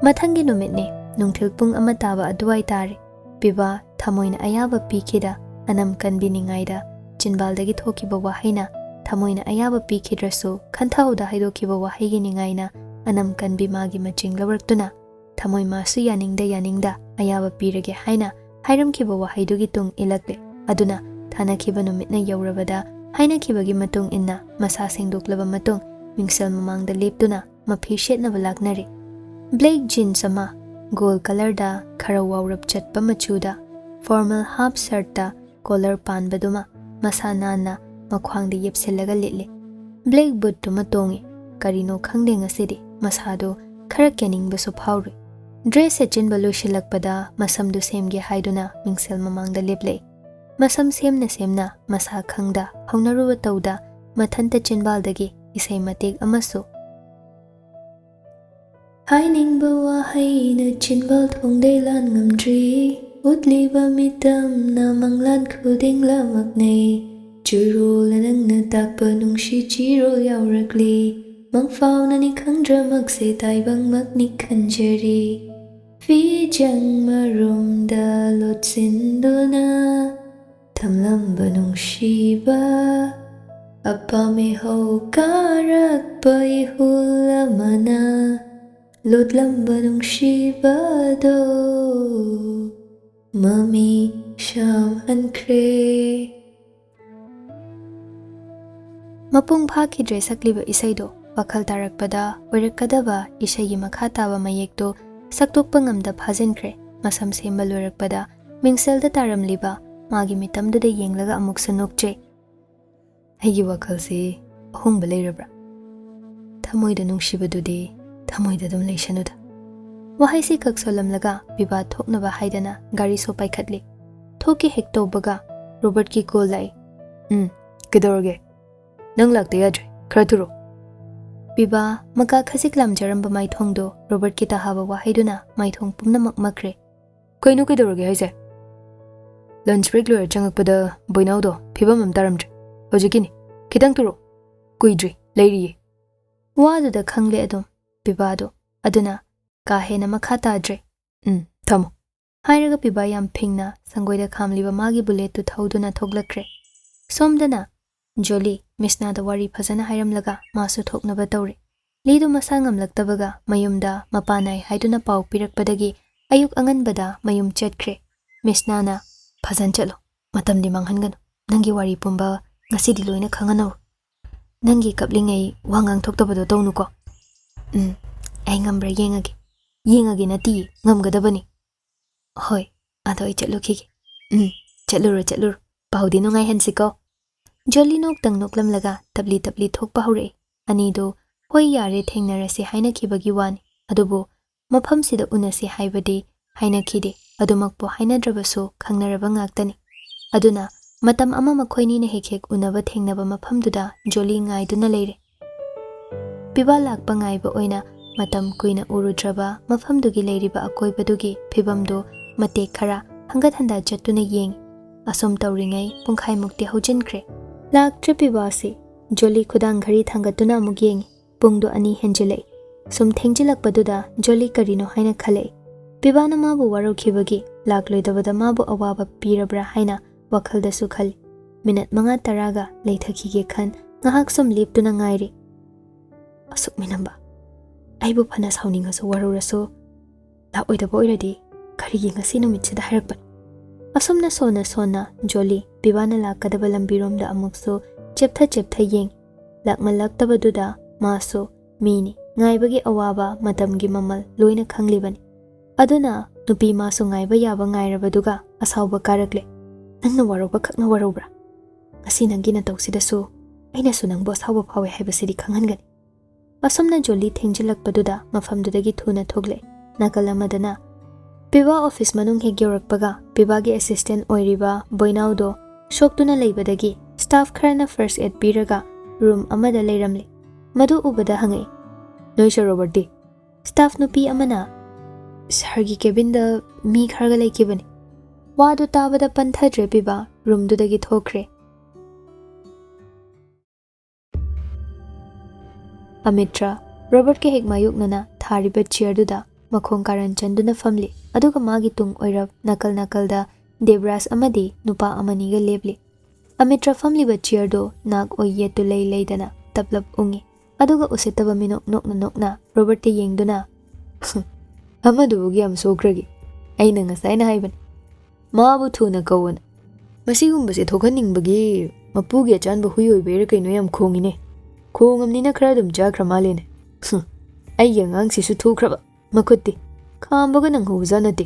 ꯃꯊꯪꯒꯤ ꯅꯨꯃꯤꯠꯅꯤ, ꯅꯨꯡꯊꯤꯜ ꯄꯨꯡ ꯑꯃ ꯇꯥꯕ ꯑꯗꯨꯋꯥꯏ ꯇꯥꯔꯦ꯫ ꯄꯤꯕꯥ ꯊꯃꯣꯏꯅ ꯑꯌꯥꯕ ꯄꯤꯈꯤꯗ ꯑꯅꯝ ꯀꯟꯕꯤ ꯅꯤꯡꯉꯥꯏꯗ ꯆꯤꯟꯕꯥꯜꯗꯒꯤ ꯊꯣꯛꯈꯤꯕ ꯋꯥꯍꯩꯅ ꯊꯃꯣꯏꯅ ꯑꯌꯥꯕ ꯄꯤꯈꯤꯗ꯭ꯔꯁꯨ ꯈꯟꯊꯍꯧꯗ ꯍꯥꯏꯗꯣꯛꯈꯤꯕ ꯋꯥꯍꯩꯒꯤ ꯅꯤꯡꯉꯥꯏꯅ ꯑꯅꯝ ꯀꯟꯕꯤ ꯃꯥꯒꯤ ꯃꯆꯤꯡ ꯂꯧꯔꯛꯇꯨꯅ ꯊꯃꯣꯏ ꯃꯥꯁꯨ ꯌꯥꯅꯤꯡꯗ ꯌꯥꯅꯤꯡꯗ ꯑꯌꯥꯕ ꯄꯤꯔꯒꯦ ꯍꯥꯏꯅ ꯍꯥꯏꯔꯝꯈꯤꯕ ꯋꯥꯍꯩꯗꯨꯒꯤ ꯇꯨꯡ ꯏꯜꯂꯛꯂꯦ꯫ ꯑꯗꯨꯅ ꯊꯥꯅꯈꯤꯕ ꯅꯨꯃꯤꯠꯅ ꯌꯧꯔꯕꯗ ꯍꯥꯏꯅꯈꯤꯕꯒꯤ ꯃꯇꯨꯡ ꯏꯟꯅ ꯃꯁꯥ ꯁꯦꯡꯗꯣꯛꯂꯕ ꯃꯇꯨꯡ ꯃꯤꯡꯁꯦꯜ ꯃꯃꯥꯡꯗ ꯂꯦꯞꯇꯨꯅ ꯃꯐꯤ ꯁꯦꯠꯅꯕ ꯂꯥꯛꯅꯔꯦ꯫ ꯕ꯭ꯂꯦꯛ ꯖꯤꯟꯁ ꯑꯃ, ꯒꯣꯜ ꯀꯂꯔꯗ ꯈꯔ ꯋꯥꯎꯔꯞ ꯆꯠꯄ ꯃꯆꯨꯗ, ꯐꯣꯔꯃꯦꯜ ꯍꯥꯐ ꯁꯔꯠꯇ ꯀꯣꯂꯔ ꯄꯥꯟꯕꯗꯨꯃ ꯃꯁꯥ ꯅꯥꯟꯅ ꯃꯈ꯭ꯋꯥꯡꯗ ꯌꯦꯞꯁꯤꯜꯂꯒ ꯂꯤꯠꯂꯤ꯫ ꯕ꯭ꯂꯦꯛ ꯕꯨꯠꯇꯨꯃ ꯇꯣꯡꯉꯤ꯫ ꯀꯔꯤꯅꯣ ꯈꯪꯗꯦ, ꯉꯁꯤꯗꯤ ꯃꯁꯥꯗꯨ ꯈꯔ ꯀꯦꯅꯤꯡꯕꯁꯨ ꯐꯥꯎꯔꯤ꯫ ꯗ꯭ꯔꯦꯁ ꯁꯦꯠꯆꯤꯟꯕ ꯂꯣꯏꯁꯤꯜꯂꯛꯄꯗ ꯃꯁꯝꯗꯨ ꯁꯦꯝꯒꯦ ꯍꯥꯏꯗꯨꯅ ꯃꯤꯡꯁꯦꯜ ꯃꯃꯥꯡꯗ ꯂꯦꯞꯂꯛꯏ꯫ ꯃꯁꯝ ꯁꯦꯝꯅ ꯁꯦꯝꯅ ꯃꯁꯥ ꯈꯪꯗ ꯍꯧꯅꯔꯨꯕ ꯇꯧꯗ ꯃꯊꯟꯇ ꯆꯤꯟꯕꯥꯜꯗꯒꯤ ꯏꯁꯩ ꯃꯇꯦꯛ ꯑꯃꯁꯨ ꯍꯥꯏꯅꯤꯡꯕ ꯋꯥꯍꯩꯅ ꯆꯤꯟꯕꯥꯜ ꯊꯣꯡꯗꯩ ꯂꯥꯟ ꯉꯝꯗ꯭ꯔꯤ꯫ ꯎꯠꯂꯤꯕ ꯃꯤꯇꯝꯅ ꯃꯪꯂꯥꯟ ꯈꯨꯗꯤꯡ ꯂꯥꯃꯛꯅꯩ꯫ ꯆꯨꯔꯣꯜꯅ ꯅꯪꯅ ꯇꯥꯛꯄ ꯅꯨꯡꯁꯤ ꯆꯤꯔꯣꯜ ꯌꯥꯎꯔꯛꯂꯤ꯫ ꯃꯪꯐꯥꯎꯅꯅꯤ ꯈꯪꯗ꯭ꯔꯃꯛꯁꯦ ꯇꯥꯏꯕꯪꯃꯛꯅꯤ ꯈꯟꯖꯔꯤ꯫ ꯐꯤꯖꯪ ꯃꯔꯨꯝꯗ ꯂꯣꯠꯁꯤꯟꯗꯨꯅ ꯊꯝꯂꯝꯕ ꯅꯨꯡꯁꯤꯕ, ꯑꯄꯥꯝ ꯏꯍꯧ ꯀꯥꯔꯛꯄ ꯏꯍꯨꯜ ꯑꯃꯅ ꯂꯣꯠꯂꯝꯕ ꯅꯨꯡꯁꯤꯕꯗꯣ ꯃꯃꯤ ꯁꯥꯝꯍꯟꯈ꯭ꯔꯦ꯫ ꯃꯄꯨꯡ ꯐꯥꯈꯤꯗ꯭ꯔꯦ ꯁꯛꯂꯤꯕ ꯏꯁꯩꯗꯣ꯫ ꯋꯥꯈꯜ ꯇꯥꯔꯛꯄꯗ ꯑꯣꯏꯔꯛꯀꯗꯕ ꯏꯁꯩꯒꯤ ꯃꯈꯥ ꯇꯥꯕ ꯃꯌꯦꯛꯇꯣ ꯁꯛꯇꯣꯛꯄ ꯉꯝꯗ ꯐꯥꯖꯤꯟꯈ꯭ꯔꯦ꯫ ꯃꯁꯝ ꯁꯦꯝꯕ ꯂꯣꯏꯔꯛꯄꯗ ꯃꯤꯡꯁꯦꯜꯗ ꯇꯥꯔꯝꯂꯤꯕ ꯃꯥꯒꯤ ꯃꯤꯇꯝꯗꯨꯗ ꯌꯦꯡꯂꯒ ꯑꯃꯨꯛꯁꯨ ꯅꯣꯛꯆꯩ꯫ ꯑꯩꯒꯤ ꯋꯥꯈꯜꯁꯤ ꯑꯍꯣꯡꯕ ꯂꯩꯔꯕ꯭ꯔꯥ? ꯊꯃꯣꯏꯗ ꯅꯨꯡꯁꯤꯕꯗꯨꯗꯤ ꯊꯃꯣꯏꯗ ꯑꯗꯨꯝ ꯂꯩꯁꯅꯨꯗ꯫ ꯋꯥꯍꯩꯁꯤ ꯈꯛ ꯁꯣꯜꯂꯝꯂꯒ ꯕꯤꯕꯥ ꯊꯣꯛꯅꯕ ꯍꯥꯏꯗꯅ ꯒꯥꯔꯤꯁꯨ ꯄꯥꯏꯈꯠꯂꯤ꯫ ꯊꯣꯛꯀꯦ ꯍꯦꯛ ꯇꯧꯕꯒ ꯔꯣꯕꯔꯠꯀꯤ ꯀꯣꯜ ꯂꯥꯛꯏ꯫ "ꯎꯝ, ꯀꯩꯗꯧꯔꯒꯦ? ꯅꯪ ꯂꯥꯛꯇ ꯌꯥꯗ꯭ꯔꯦ, ꯈꯔ ꯊꯨꯔꯣ꯫" ꯕꯤꯕꯥ ꯃꯀꯥ ꯈꯖꯤꯛ ꯂꯥꯝꯖꯔꯝꯕ ꯃꯥꯏꯊꯣꯡꯗꯣ ꯔꯣꯕꯔꯠꯀꯤ ꯇꯍꯥꯕ ꯋꯥꯍꯩꯗꯨꯅ ꯃꯥꯏꯊꯣꯡ ꯄꯨꯝꯅꯃꯛ ꯃꯛꯈ꯭ꯔꯦ꯫ "ꯀꯩꯅꯣ, ꯀꯩꯗꯧꯔꯒꯦ ꯍꯥꯏꯁꯦ?" "ꯂꯟꯆ ꯕ꯭ꯔꯦꯛ ꯂꯣꯏꯔ ꯆꯪꯉꯛꯄꯗ ꯕꯣꯏꯅꯥꯎꯗꯣ ꯐꯤꯕꯝ ꯑꯃ ꯇꯥꯔꯝꯗ꯭ꯔꯦ꯫ ꯍꯧꯖꯤꯛꯀꯤꯅꯤ, ꯈꯤꯇꯪ ꯊꯨꯔꯣ꯫" "ꯀꯨꯏꯗ꯭ꯔꯤ, ꯂꯩꯔꯤꯌꯦ꯫" ꯋꯥꯗꯨꯗ ꯈꯪꯂꯦ ꯑꯗꯨꯝ ꯕꯤꯕꯥꯗꯣ꯫ ꯑꯗꯨꯅ ꯀꯥ ꯍꯦꯟꯅ ꯃꯈꯥ ꯇꯥꯗ꯭ꯔꯦ꯫ "ꯎꯝ, ꯊꯝꯃꯣ꯫" ꯍꯥꯏꯔꯒ ꯕꯤꯕꯥ ꯌꯥꯝ ꯐꯤꯡꯅ ꯁꯪꯒꯣꯏꯗ ꯈꯥꯝꯂꯤꯕ ꯃꯥꯒꯤ ꯕꯨꯂꯦꯠꯇꯨ ꯊꯧꯗꯨꯅ ꯊꯣꯛꯂꯛꯈ꯭ꯔꯦ꯫ ꯁꯣꯝꯗꯅ ꯖꯣꯂꯤ ꯃꯤꯁꯅꯥꯗ ꯋꯥꯔꯤ ꯐꯖꯅ ꯍꯥꯏꯔꯝꯂꯒ ꯃꯥꯁꯨ ꯊꯣꯛꯅꯕ ꯇꯧꯔꯦ꯫ ꯂꯤꯗꯨ ꯃꯁꯥ ꯉꯝꯂꯛꯇꯕꯒ ꯃꯌꯨꯝꯗ ꯃꯄꯥ ꯅꯥꯏ ꯍꯥꯏꯗꯨꯅ ꯄꯥꯎ ꯄꯤꯔꯛꯄꯗꯒꯤ ꯑꯌꯨꯛ ꯑꯉꯟꯕꯗ ꯃꯌꯨꯝ ꯆꯠꯈ꯭ꯔꯦ꯫ ꯃꯤꯁꯅꯥꯅ, "ꯐꯖꯅ ꯆꯠꯂꯣ, ꯃꯇꯝꯗꯤ ꯃꯥꯡꯍꯟꯒꯅꯨ꯫ ꯅꯪꯒꯤ ꯋꯥꯔꯤ ꯄꯨꯝꯕ ꯉꯁꯤꯗꯤ ꯂꯣꯏꯅ ꯈꯪꯍꯟꯅꯧ꯫ ꯅꯪꯒꯤ ꯀꯞꯂꯤꯉꯩ ꯋꯥ ꯉꯥꯡꯊꯣꯛꯇꯕꯗꯣ ꯇꯧꯅꯨꯀꯣ꯫" "ꯎꯝ, ꯑꯩ ꯉꯝꯕ꯭ꯔꯥ ꯌꯦꯡꯉꯒꯦ꯫" "ꯌꯦꯡꯉꯒꯦ ꯅꯠꯇꯤꯌꯦ, ꯉꯝꯒꯗꯕꯅꯤ꯫" "ꯍꯣꯏ, ꯑꯗꯣ ꯑꯩ ꯆꯠꯂꯨꯈꯤꯒꯦ꯫" "ꯎꯝ, ꯆꯠꯂꯨꯔꯣ, ꯆꯠꯂꯨꯔꯣ꯫ ꯄꯥꯎꯗꯤ ꯅꯨꯡꯉꯥꯏꯍꯟꯁꯤꯀꯣ꯫" ꯖꯣꯂꯤ ꯅꯣꯛꯇꯪ ꯅꯣꯛꯂꯝꯂꯒ ꯇꯞꯂꯤ ꯇꯞꯂꯤ ꯊꯣꯛꯄ ꯍꯧꯔꯛꯏ꯫ ꯑꯅꯤꯗꯨ "ꯍꯣꯏ, ꯌꯥꯔꯦ, ꯊꯦꯡꯅꯔꯁꯤ" ꯍꯥꯏꯅꯈꯤꯕꯒꯤ ꯋꯥꯅꯤ꯫ ꯑꯗꯨꯕꯨ ꯃꯐꯝꯁꯤꯗ ꯎꯅꯁꯤ ꯍꯥꯏꯕꯗꯤ ꯍꯥꯏꯅꯈꯤꯗꯦ꯫ ꯑꯗꯨꯃꯛꯄꯨ ꯍꯥꯏꯅꯗ꯭ꯔꯕꯁꯨ ꯈꯪꯅꯔꯕ ꯉꯥꯛꯇꯅꯤ꯫ ꯑꯗꯨꯅ ꯃꯇꯝ ꯑꯃ ꯃꯈꯣꯏꯅꯤꯅ ꯍꯦꯛ ꯍꯦꯛ ꯎꯅꯕ ꯊꯦꯡꯅꯕ ꯃꯐꯝꯗꯨꯗ ꯖꯣꯂꯤ ꯉꯥꯏꯗꯨꯅ ꯂꯩꯔꯦ꯫ ꯄꯤꯕꯥ ꯂꯥꯛꯄ ꯉꯥꯏꯕ ꯑꯣꯏꯅ ꯃꯇꯝ ꯀꯨꯏꯅ ꯎꯔꯨꯗ꯭ꯔꯕ ꯃꯐꯝꯗꯨꯒꯤ ꯂꯩꯔꯤꯕ ꯑꯀꯣꯏꯕꯗꯨꯒꯤ ꯐꯤꯕꯝꯗꯨ ꯃꯇꯦꯛ ꯈꯔ ꯍꯪꯒꯠ ꯍꯟꯗ ꯆꯠꯇꯨꯅ ꯌꯦꯡꯏ꯫ ꯑꯁꯨꯝ ꯇꯧꯔꯤꯉꯩ ꯄꯨꯡꯈꯥꯏꯃꯨꯛꯇꯤ ꯍꯧꯖꯤꯟꯈ꯭ꯔꯦ꯫ ꯂꯥꯛꯇ꯭ꯔꯦ ꯄꯤꯕꯥꯁꯤ꯫ ꯖꯣꯂꯤ ꯈꯨꯗꯥꯡ ꯘꯔꯤ ꯊꯥꯡꯒꯠꯇꯨꯅ ꯑꯃꯨꯛ ꯌꯦꯡꯏ꯫ ꯄꯨꯡꯗꯨ ꯑꯅꯤ ꯍꯦꯟꯖꯤꯜꯂꯛꯏ꯫ ꯁꯨꯝ ꯊꯦꯡꯖꯤꯜꯂꯛꯄꯗꯨꯗ ꯖꯣꯂꯤ ꯀꯔꯤꯅꯣ ꯍꯥꯏꯅ ꯈꯜꯂꯛꯏ꯫ ꯄꯤꯕꯥꯅ ꯃꯥꯕꯨ ꯋꯥꯔꯧꯈꯤꯕꯒꯤ ꯂꯥꯛꯂꯣꯏꯗꯕꯗ ꯃꯥꯕꯨ ꯑꯋꯥꯕ ꯄꯤꯔꯕ꯭ꯔꯥ ꯍꯥꯏꯅ ꯋꯥꯈꯜꯗꯁꯨ ꯈꯜꯂꯤ꯫ ꯃꯤꯅꯠ ꯃꯉꯥ ꯇꯔꯥꯒ ꯂꯩꯊꯈꯤꯒꯦ ꯈꯟ ꯉꯥꯏꯍꯥꯛ ꯁꯨꯝ ꯂꯦꯞꯇꯨꯅ ꯉꯥꯏꯔꯤ꯫ "ꯑꯁꯨꯛ ꯃꯤꯅꯝꯕ, ꯑꯩꯕꯨ ꯐꯅ ꯁꯥꯎꯅꯤꯡꯉꯁꯨ ꯋꯥꯔꯧꯔꯁꯨ ꯂꯥꯛꯑꯣꯏꯗꯕ ꯑꯣꯏꯔꯗꯤ ꯀꯔꯤꯒꯤ ꯉꯁꯤ ꯅꯨꯃꯤꯠꯁꯤꯗ ꯍꯥꯏꯔꯛꯄꯅꯣ?" ꯑꯁꯨꯝꯅ ꯁꯣꯟꯅ ꯁꯣꯟꯅ ꯖꯣꯂꯤ ꯄꯤꯕꯥꯅ ꯂꯥꯛꯀꯗꯕ ꯂꯝꯕꯤꯔꯣꯝꯗ ꯑꯃꯨꯛꯁꯨ ꯆꯦꯞꯊ ꯆꯦꯞꯊ ꯌꯦꯡꯏ꯫ ꯂꯥꯛꯃꯜꯂꯛꯇꯕꯗꯨꯗ ꯃꯥꯁꯨ ꯃꯤꯅꯤ, ꯉꯥꯏꯕꯒꯤ ꯑꯋꯥꯕ, ꯃꯇꯝꯒꯤ ꯃꯃꯜ ꯂꯣꯏꯅ ꯈꯪꯂꯤꯕꯅꯤ꯫ ꯑꯗꯨꯅ ꯅꯨꯄꯤ ꯃꯥꯁꯨ ꯉꯥꯏꯕ ꯌꯥꯕ ꯉꯥꯏꯔꯕꯗꯨꯒ ꯑꯁꯥꯎꯕ ꯀꯥꯔꯛꯂꯦ꯫ "ꯅꯪꯅ ꯋꯥꯔꯧꯕ ꯈꯛꯅ ꯋꯥꯔꯧꯕ꯭ꯔꯥ? ꯉꯁꯤ ꯅꯪꯒꯤ ꯅꯇꯧꯁꯤꯗꯁꯨ ꯑꯩꯅꯁꯨ ꯅꯪꯕꯨ ꯑꯁꯥꯎꯕ ꯐꯥꯎꯏ ꯍꯥꯏꯕꯁꯤꯗꯤ ꯈꯪꯍꯟꯒꯅꯤ꯫" ꯑꯁꯨꯝꯅ ꯖꯣꯂꯤ ꯊꯦꯡꯖꯤꯜꯂꯛꯄꯗꯨꯗ ꯃꯐꯝꯗꯨꯗꯒꯤ ꯊꯨꯅ ꯊꯣꯛꯂꯛꯏ꯫ ꯅꯥꯀꯜ ꯑꯃꯗꯅ ꯄꯤꯕꯥ ꯑꯣꯐꯤꯁ ꯃꯅꯨꯡ ꯍꯦꯛ ꯌꯧꯔꯛꯄꯒ ꯄꯤꯕꯥꯒꯤ ꯑꯦꯁꯤꯁꯇꯦꯟ ꯑꯣꯏꯔꯤꯕ ꯕꯣꯏꯅꯥꯎꯗꯣ ꯁꯣꯛꯇꯨꯅ ꯂꯩꯕꯗꯒꯤ ꯁ꯭ꯇꯥꯐ ꯈꯔꯅ ꯐꯥꯔꯁ ꯑꯦꯗ ꯄꯤꯔꯒ ꯔꯨꯝ ꯑꯃꯗ ꯂꯩꯔꯝꯂꯦ꯫ ꯃꯗꯨ ꯎꯕꯗ ꯍꯪꯉꯛꯏ, "ꯅꯣꯏ ꯁꯔ ꯔꯣꯕꯔꯠꯇꯤ?" ꯁ꯭ꯇꯥꯐ ꯅꯨꯄꯤ ꯑꯃꯅ, "ꯁꯔꯒꯤ ꯀꯦꯕꯤꯟꯗ ꯃꯤ ꯈꯔꯒ ꯂꯩꯈꯤꯕꯅꯤ꯫" ꯋꯥꯗꯨ ꯇꯥꯕꯗ ꯄꯟꯊꯗ꯭ꯔꯦ ꯄꯤꯕꯥ, ꯔꯨꯝꯗꯨꯗꯒꯤ ꯊꯣꯛꯈ꯭ꯔꯦ꯫ ꯑꯃꯤꯇ꯭ꯔ, ꯔꯣꯕꯔꯠꯀ ꯍꯦꯛ ꯃꯥꯌꯣꯛꯅꯅ ꯊꯥꯔꯤꯕ ꯆꯤꯌꯔꯗꯨꯗ ꯃꯈꯣꯡ ꯀꯥꯔꯟ ꯆꯟꯗꯨꯅ ꯐꯝꯂꯤ, ꯑꯗꯨꯒ ꯃꯥꯒꯤ ꯇꯨꯡ ꯑꯣꯏꯔꯞ ꯅꯥꯀꯜ ꯅꯥꯀꯜꯗ ꯗꯦꯕ꯭ꯔꯥꯖ ꯑꯃꯗꯤ ꯅꯨꯄꯥ ꯑꯃꯅꯤꯒ ꯂꯦꯞꯂꯤ꯫ ꯑꯃꯤꯇ꯭ꯔ ꯐꯝꯂꯤꯕ ꯆꯤꯌꯔꯗꯨ ꯅꯥꯛ ꯑꯣꯏ ꯌꯦꯠꯇꯨ ꯂꯩ ꯂꯩꯗꯅ ꯇꯞꯂꯞ ꯎꯪꯏ, ꯑꯗꯨꯒ ꯎꯁꯤꯠꯇꯕ ꯃꯤꯅꯣꯛ ꯅꯣꯛꯅ ꯅꯣꯛꯅ ꯔꯣꯕꯔꯠꯇ ꯌꯦꯡꯗꯨꯅ, "ꯑꯃꯗꯨꯕꯨ ꯀꯌꯥꯝ ꯁꯣꯛꯈ꯭ꯔꯒꯦ? ꯑꯩꯅ ꯉꯁꯥꯏꯅ ꯍꯥꯏꯕꯅꯤ꯫" ꯃꯥꯕꯨ ꯊꯨꯅ ꯀꯧꯑꯣꯅ꯫ ꯃꯁꯤꯒꯨꯝꯕꯁꯦ ꯊꯣꯛꯍꯟꯅꯤꯡꯕꯒꯤ ꯃꯄꯨꯒꯤ ꯑꯆꯥꯟꯕ ꯍꯨꯏ ꯑꯣꯏꯕꯩꯔꯥ ꯀꯩꯅꯣ ꯌꯥꯝ ꯈꯣꯡꯉꯤꯅꯦ꯫ ꯈꯣꯡꯉꯝꯅꯤꯅ ꯈꯔ ꯑꯗꯨꯝ ꯆꯥꯈ꯭ꯔ ꯃꯥꯜꯂꯦꯅꯦ꯫ ꯍꯨꯝ, ꯑꯩꯒꯤ ꯑꯉꯥꯡꯁꯤꯁꯨ ꯊꯨꯈ꯭ꯔꯕ꯫ ꯃꯈꯨꯠꯇꯤ ꯈꯥꯝꯕꯒ ꯅꯪꯍꯧꯕꯖꯥꯠ ꯅꯠꯇꯦ꯫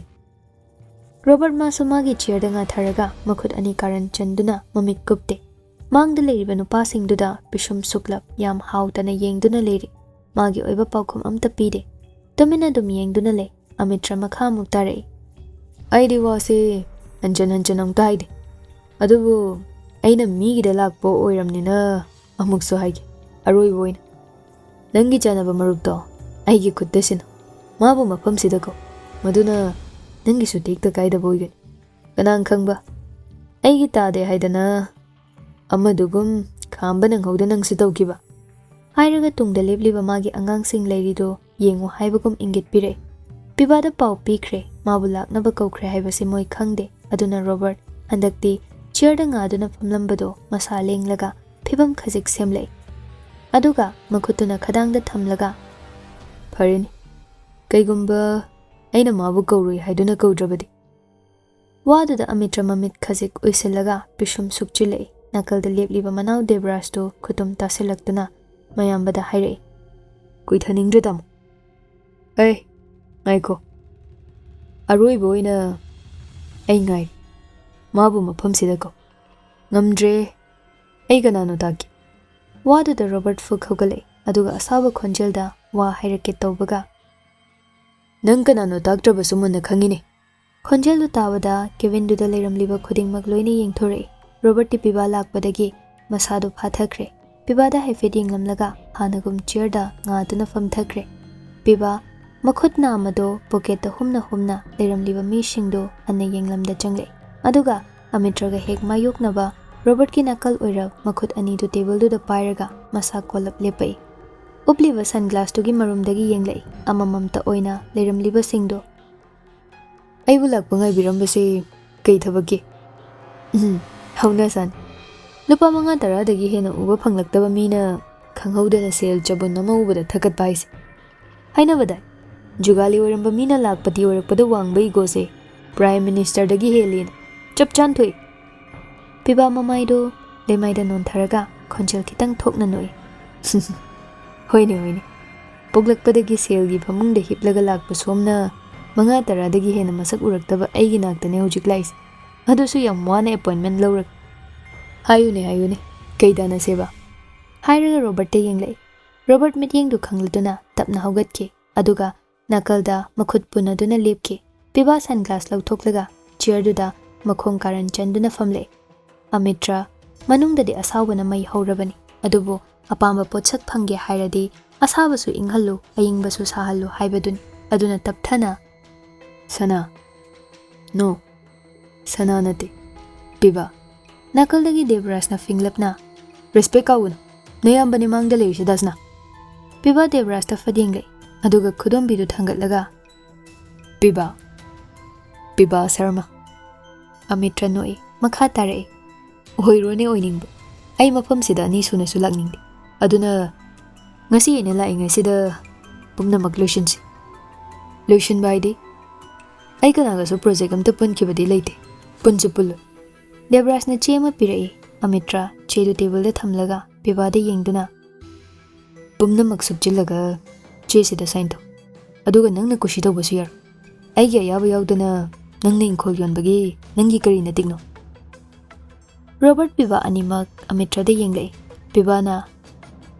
ꯔꯣꯕꯔꯠ ꯃꯥꯁꯨ ꯃꯥꯒꯤ ꯆꯤꯌꯔꯗ ꯉꯥꯊꯔꯒ ꯃꯈꯨꯠ ꯑꯅꯤ ꯀꯥꯔꯟ ꯆꯟꯗꯨꯅ ꯃꯃꯤꯠ ꯀꯨꯞꯇꯦ꯫ ꯃꯥꯡꯗ ꯂꯩꯔꯤꯕ ꯅꯨꯄꯥꯁꯤꯡꯗꯨꯗ ꯄꯤꯁꯨꯝ ꯁꯨꯛꯂꯞ ꯌꯥꯝ ꯍꯥꯎꯇꯅ ꯌꯦꯡꯗꯨꯅ ꯂꯩꯔꯤ꯫ ꯃꯥꯒꯤ ꯑꯣꯏꯕ ꯄꯥꯎꯈꯨꯝ ꯑꯝꯇ ꯄꯤꯗꯦ꯫ ꯇꯨꯃꯤꯟꯅ ꯑꯗꯨꯝ ꯌꯦꯡꯗꯨꯅ ꯂꯩ꯫ ꯑꯃꯤꯇ꯭ꯔ ꯃꯈꯥ ꯑꯃꯨꯛ ꯇꯥꯔꯛꯏ꯫ ꯑꯩꯗꯤ ꯋꯥꯁꯦ ꯍꯟꯖꯟ ꯍꯟꯖꯟ ꯑꯃꯨꯛꯇ ꯍꯥꯏꯗꯦ꯫ ꯑꯗꯨꯕꯨ ꯑꯩꯅ ꯃꯤꯒꯤꯗ ꯂꯥꯛꯄ ꯑꯣꯏꯔꯝꯅꯤꯅ ꯑꯃꯨꯛꯁꯨ ꯍꯥꯏꯒꯦ꯫ ꯑꯔꯣꯏꯕ ꯑꯣꯏꯅ ꯅꯪꯒꯤ ꯆꯥꯅꯕ ꯃꯔꯨꯞꯇꯣ ꯑꯩꯒꯤ ꯈꯨꯠꯇ ꯁꯤꯟꯅꯧ꯫ ꯃꯥꯕꯨ ꯃꯐꯝꯁꯤꯗ ꯀꯧ꯫ ꯃꯗꯨꯅ ꯅꯪꯒꯤꯁꯨ ꯇꯦꯛꯇ ꯀꯥꯏꯗꯕ ꯑꯣꯏꯒꯅꯤ꯫ ꯀꯅꯥꯅ ꯈꯪꯕ? ꯑꯩꯒꯤ ꯇꯥꯗꯦ ꯍꯥꯏꯗꯅ ꯑꯃꯗꯨꯒꯨꯝ ꯈꯥꯝꯕ ꯅꯪꯍꯧꯗ ꯅꯪꯁꯨ ꯇꯧꯈꯤꯕ꯫ ꯍꯥꯏꯔꯒ ꯇꯨꯡꯗ ꯂꯦꯞꯂꯤꯕ ꯃꯥꯒꯤ ꯑꯉꯥꯡꯁꯤꯡ ꯂꯩꯔꯤꯗꯣ ꯌꯦꯡꯉꯨ ꯍꯥꯏꯕꯒꯨꯝ ꯏꯪꯒꯤꯠ ꯄꯤꯔꯛꯏ꯫ ꯄꯤꯕꯥꯗ ꯄꯥꯎ ꯄꯤꯈ꯭ꯔꯦ, ꯃꯥꯕꯨ ꯂꯥꯛꯅꯕ ꯀꯧꯈ꯭ꯔꯦ ꯍꯥꯏꯕꯁꯤ ꯃꯣꯏ ꯈꯪꯗꯦ꯫ ꯑꯗꯨꯅ ꯔꯣꯕꯔꯠ ꯍꯟꯗꯛꯇꯤ ꯆꯤꯌꯔꯗ ꯉꯥꯗꯨꯅ ꯐꯝꯂꯝꯕꯗꯣ ꯃꯁꯥ ꯂꯦꯡꯂꯒ ꯐꯤꯕꯝ ꯈꯖꯤꯛ ꯁꯦꯝꯂꯛꯏ꯫ ꯑꯗꯨꯒ ꯃꯈꯨꯠꯇꯨꯅ ꯈꯗꯥꯡꯗ ꯊꯝꯂꯒ, "ꯐꯔꯦꯅꯦ, ꯀꯩꯒꯨꯝꯕ ꯑꯩꯅ ꯃꯥꯕꯨ ꯀꯧꯔꯣꯏ ꯍꯥꯏꯗꯨꯅ ꯀꯧꯗ꯭ꯔꯕꯗꯤ?" ꯋꯥꯗꯨꯗ ꯑꯃꯤꯇ꯭ꯔ ꯃꯃꯤꯠ ꯈꯖꯤꯛ ꯎꯏꯁꯤꯜꯂꯒ ꯄꯤꯁꯨꯝ ꯁꯨꯛꯆꯤꯜꯂꯛꯏ꯫ ꯅꯥꯀꯜꯗ ꯂꯦꯞꯂꯤꯕ ꯃꯅꯥꯎ ꯗꯦꯕ꯭ꯔꯥꯖꯇꯨ ꯈꯨꯇꯨꯝ ꯇꯥꯁꯤꯜꯂꯛꯇꯨꯅ ꯃꯌꯥꯝꯕꯗ ꯍꯥꯏꯔꯛꯏ, "ꯀꯨꯏꯊꯅꯤꯡꯗ꯭ꯔꯦ ꯇꯥꯃꯣ꯫ ꯑꯦ, ꯉꯥꯏꯈꯣ꯫ ꯑꯔꯣꯏꯕ ꯑꯣꯏꯅ ꯑꯩ ꯉꯥꯏꯔꯤ꯫ ꯃꯥꯕꯨ ꯃꯐꯝꯁꯤꯗ ꯀꯧ꯫ ꯉꯝꯗ꯭ꯔꯦ꯫ ꯑꯩ ꯀꯅꯥꯅꯣ ꯇꯥꯛꯀꯦ?" ꯋꯥꯗꯨꯗ ꯔꯣꯕꯔꯠ ꯐꯨꯛ ꯍꯧꯒꯠꯂꯛꯏ, ꯑꯗꯨꯒ ꯑꯁꯥꯎꯕ ꯈꯣꯟꯖꯦꯜꯗ ꯋꯥ ꯍꯥꯏꯔꯛꯀꯦ ꯇꯧꯕꯒ, "ꯅꯪ ꯀꯅꯥꯅꯣ ꯇꯥꯛꯇ꯭ꯔꯕꯁꯨ ꯃꯨꯟꯅ ꯈꯪꯉꯤꯅꯦ꯫" ꯈꯣꯟꯖꯦꯜꯗꯨ ꯇꯥꯕꯗ ꯀꯦꯕꯤꯟꯗꯨꯗ ꯂꯩꯔꯝꯂꯤꯕ ꯈꯨꯗꯤꯡꯃꯛ ꯂꯣꯏꯅ ꯌꯦꯡꯊꯣꯔꯛꯏ꯫ ꯔꯣꯕꯔꯠꯇꯤ ꯄꯤꯕꯥ ꯂꯥꯛꯄꯗꯒꯤ ꯃꯁꯥꯗꯨ ꯐꯥꯊꯈ꯭ꯔꯦ꯫ ꯄꯤꯕꯥꯗ ꯍꯥꯏꯐꯦꯠ ꯌꯦꯡꯂꯝꯂꯒ ꯍꯥꯟꯅꯒꯨꯝ ꯆꯤꯌꯔꯗ ꯉꯥꯗꯨꯅ ꯐꯝꯊꯈ꯭ꯔꯦ꯫ ꯄꯤꯕꯥ ꯃꯈꯨꯠ ꯅꯥꯝꯃꯗꯣ ꯄꯣꯀꯦꯠꯇ ꯍꯨꯝꯅ ꯍꯨꯝꯅ ꯂꯩꯔꯝꯂꯤꯕ ꯃꯤꯁꯤꯡꯗꯨ ꯍꯟꯅ ꯌꯦꯡꯂꯝꯗ ꯆꯪꯂꯛꯏ꯫ ꯑꯗꯨꯒ ꯑꯃꯤꯇ꯭ꯔꯒ ꯍꯦꯛ ꯃꯥꯌꯣꯛꯅꯕ ꯔꯣꯕꯔꯠꯀꯤ ꯅꯥꯀꯜ ꯑꯣꯏꯔꯞ ꯃꯈꯨꯠ ꯑꯅꯤꯗꯨ ꯇꯦꯕꯜꯗꯨꯗ ꯄꯥꯏꯔꯒ ꯃꯁꯥ ꯀꯣꯜꯂꯞ ꯂꯦꯞꯄꯛꯏ꯫ ꯎꯞꯂꯤꯕ ꯁꯟꯒ꯭ꯂꯥꯁꯇꯨꯒꯤ ꯃꯔꯨꯝꯗꯒꯤ ꯌꯦꯡꯂꯛꯏ꯫ ꯑꯃꯃꯝꯇ ꯑꯣꯏꯅ ꯂꯩꯔꯝꯂꯤꯕꯁꯤꯡꯗꯨ꯫ "ꯑꯩꯕꯨ ꯂꯥꯛꯄ ꯉꯥꯏꯕꯤꯔꯝꯕꯁꯤ ꯀꯩ ꯊꯕꯛꯀꯤ?" ꯎꯝ, ꯍꯧꯅ ꯁꯥꯅꯤ꯫ ꯂꯨꯄꯥ ꯃꯉꯥ ꯇꯔꯥꯗꯒꯤ ꯍꯦꯟꯅ ꯎꯕ ꯐꯪꯂꯛꯇꯕ ꯃꯤꯅ ꯈꯪꯍꯧꯗꯅ ꯁꯦꯜ ꯆꯕꯨꯟ ꯑꯃ ꯎꯕꯗ ꯊꯀꯠꯄ ꯍꯥꯏꯁꯦ꯫ ꯍꯥꯏꯅꯕꯗ, ꯖꯨꯒꯥꯂꯤ ꯑꯣꯏꯔꯝꯕ ꯃꯤꯅ ꯂꯥꯛꯄꯇꯤ ꯑꯣꯏꯔꯛꯄꯗ ꯋꯥꯡꯕ ꯏꯒꯣꯁꯦ ꯄ꯭ꯔꯥꯏꯝ ꯃꯤꯅꯤꯁꯇꯔꯗꯒꯤ ꯍꯦꯜꯂꯤꯅ꯫ ꯆꯞ ꯆꯥꯅ ꯊꯣꯛꯏ꯫ ꯄꯤꯕꯥ ꯃꯃꯥꯏꯗꯣ ꯂꯩꯃꯥꯏꯗ ꯅꯣꯟꯊꯔꯒ ꯈꯣꯟꯖꯦꯜ ꯈꯤꯇꯪ ꯊꯣꯛꯅ ꯅꯣꯛꯏ꯫ "ꯍꯣꯏꯅꯦ, ꯍꯣꯏꯅꯦ꯫ ꯄꯣꯛꯂꯛꯄꯗꯒꯤ ꯁꯦꯜꯒꯤ ꯐꯃꯨꯡꯗ ꯍꯤꯞꯂꯒ ꯂꯥꯛꯄ ꯁꯣꯝꯅ ꯃꯉꯥ ꯇꯔꯥꯗꯒꯤ ꯍꯦꯟꯅ ꯃꯁꯛ ꯎꯔꯛꯇꯕ ꯑꯩꯒꯤ ꯅꯥꯛꯇꯅꯦ ꯍꯧꯖꯤꯛ ꯂꯥꯛꯏꯁꯦ꯫ ꯑꯗꯨꯁꯨ ꯌꯥꯝ ꯋꯥꯅ ꯑꯦꯄꯣꯏꯟꯃꯦꯟ ꯂꯧꯔꯒ꯫ ꯍꯥꯏꯌꯨꯅꯦ, ꯍꯥꯏꯌꯨꯅꯦ꯫ ꯀꯩ ꯇꯥꯟꯅꯁꯦꯕ?" ꯍꯥꯏꯔꯒ ꯔꯣꯕꯔꯠꯇ ꯌꯦꯡꯂꯛꯏ꯫ ꯔꯣꯕꯔꯠ ꯃꯤꯠꯌꯦꯡꯗꯨ ꯈꯪꯂꯗꯨꯅ ꯇꯞꯅ ꯍꯧꯒꯠꯈꯤ, ꯑꯗꯨꯒ ꯅꯥꯀꯜꯗ ꯃꯈꯨꯠ ꯄꯨꯟꯅꯗꯨꯅ ꯂꯦꯞꯈꯤ꯫ ꯄꯤꯕꯥ ꯁꯟꯒ꯭ꯂꯥꯁ ꯂꯧꯊꯣꯛꯂꯒ ꯆꯤꯌꯔꯗꯨꯗ ꯃꯈꯣꯡ ꯀꯥꯔꯟ ꯆꯟꯗꯨꯅ ꯐꯝꯂꯦ꯫ "ꯑꯃꯤꯇ꯭ꯔ, ꯃꯅꯨꯡꯗꯗꯤ ꯑꯁꯥꯎꯕꯅ ꯃꯩ ꯍꯧꯔꯕꯅꯤ, ꯑꯗꯨꯕꯨ ꯑꯄꯥꯝꯕ ꯄꯣꯠꯁꯛ ꯐꯪꯒꯦ ꯍꯥꯏꯔꯗꯤ ꯑꯁꯥꯕꯁꯨ ꯏꯪꯍꯜꯂꯨ, ꯑꯏꯪꯕꯁꯨ ꯁꯥꯍꯜꯂꯨ ꯍꯥꯏꯕꯗꯨꯅꯤ꯫ ꯑꯗꯨꯅ ꯇꯞꯊꯅ, ꯁꯅꯥ, ꯅꯣ, ꯁꯅꯥ ꯅꯠꯇꯦ, ꯄꯤꯕꯥ꯫" ꯅꯥꯀꯜꯗꯒꯤ ꯗꯦꯕꯔꯥꯖꯅ ꯐꯤꯡꯂꯞꯅ, "ꯔꯦꯁꯄꯦꯛ ꯀꯥꯎꯒꯅꯨ, ꯅꯌꯥꯝꯕꯅꯦ ꯃꯥꯡꯗ ꯂꯩꯔꯤꯁꯦ ꯗꯥꯁꯅꯥ꯫" ꯄꯤꯕꯥ ꯗꯦꯕꯔꯥꯖꯇ ꯐꯠ ꯌꯦꯡꯂꯛꯏ, ꯑꯗꯨꯒ ꯈꯨꯗꯣꯝꯕꯤꯗꯨ ꯊꯥꯡꯒꯠꯂꯒ, "ꯄꯤꯕꯥ, ꯄꯤꯕꯥ ꯁꯔꯃ꯫" ꯑꯃꯤꯇ꯭ꯔ ꯅꯣꯛꯏ, ꯃꯈꯥ ꯇꯥꯔꯛꯏ, "ꯑꯣꯏꯔꯣꯅꯦ ꯑꯣꯏꯅꯤꯡꯕ, ꯑꯩ ꯃꯐꯝꯁꯤꯗ ꯑꯅꯤ ꯁꯨꯅꯁꯨ ꯂꯥꯛꯅꯤꯡꯗꯦ꯫ ꯑꯗꯨꯅ ꯉꯁꯤ ꯑꯩꯅ ꯂꯥꯛꯏꯉꯩꯁꯤꯗ ꯄꯨꯝꯅꯃꯛ ꯂꯣꯏꯁꯤꯟꯁꯤ꯫" "ꯂꯣꯏꯁꯤꯟꯕ ꯍꯥꯏꯗꯤ?" "ꯑꯩ ꯀꯅꯥꯒꯁꯨ ꯄ꯭ꯔꯣꯖꯦꯛ ꯑꯝꯇ ꯄꯨꯟꯈꯤꯕꯗꯤ ꯂꯩꯇꯦ, ꯄꯨꯟꯁꯨ ꯄꯨꯜꯂꯣꯏ꯫" ꯗꯦꯕꯔꯥꯖꯅ ꯆꯦ ꯑꯃ ꯄꯤꯔꯛꯏ꯫ ꯑꯃꯤꯇ꯭ꯔ ꯆꯦꯗꯨ ꯇꯦꯕꯜꯗ ꯊꯝꯂꯒ ꯄꯤꯕꯥꯗ ꯌꯦꯡꯗꯨꯅ, "ꯄꯨꯝꯅꯃꯛ ꯁꯨꯞꯆꯤꯜꯂꯒ ꯆꯦꯁꯤꯗ ꯁꯥꯏꯟ ꯇꯧ꯫ ꯑꯗꯨꯒ ꯅꯪꯅ ꯀꯨꯁꯤ ꯇꯧꯕꯁꯨ ꯌꯥꯔꯣꯏ꯫ ꯑꯩꯒꯤ ꯑꯌꯥꯕ ꯌꯥꯎꯗꯅ ꯅꯪꯅ ꯏꯪꯈꯣꯜ ꯌꯣꯟꯕꯒꯤ ꯅꯪꯒꯤ ꯀꯔꯤ ꯅꯇꯤꯛꯅꯣ?" ꯔꯣꯕꯔꯠ ꯄꯤꯕꯥ ꯑꯅꯤꯃꯛ ꯑꯃꯤꯇ꯭ꯔꯗ ꯌꯦꯡꯂꯛꯏ꯫ ꯄꯤꯕꯥꯅ,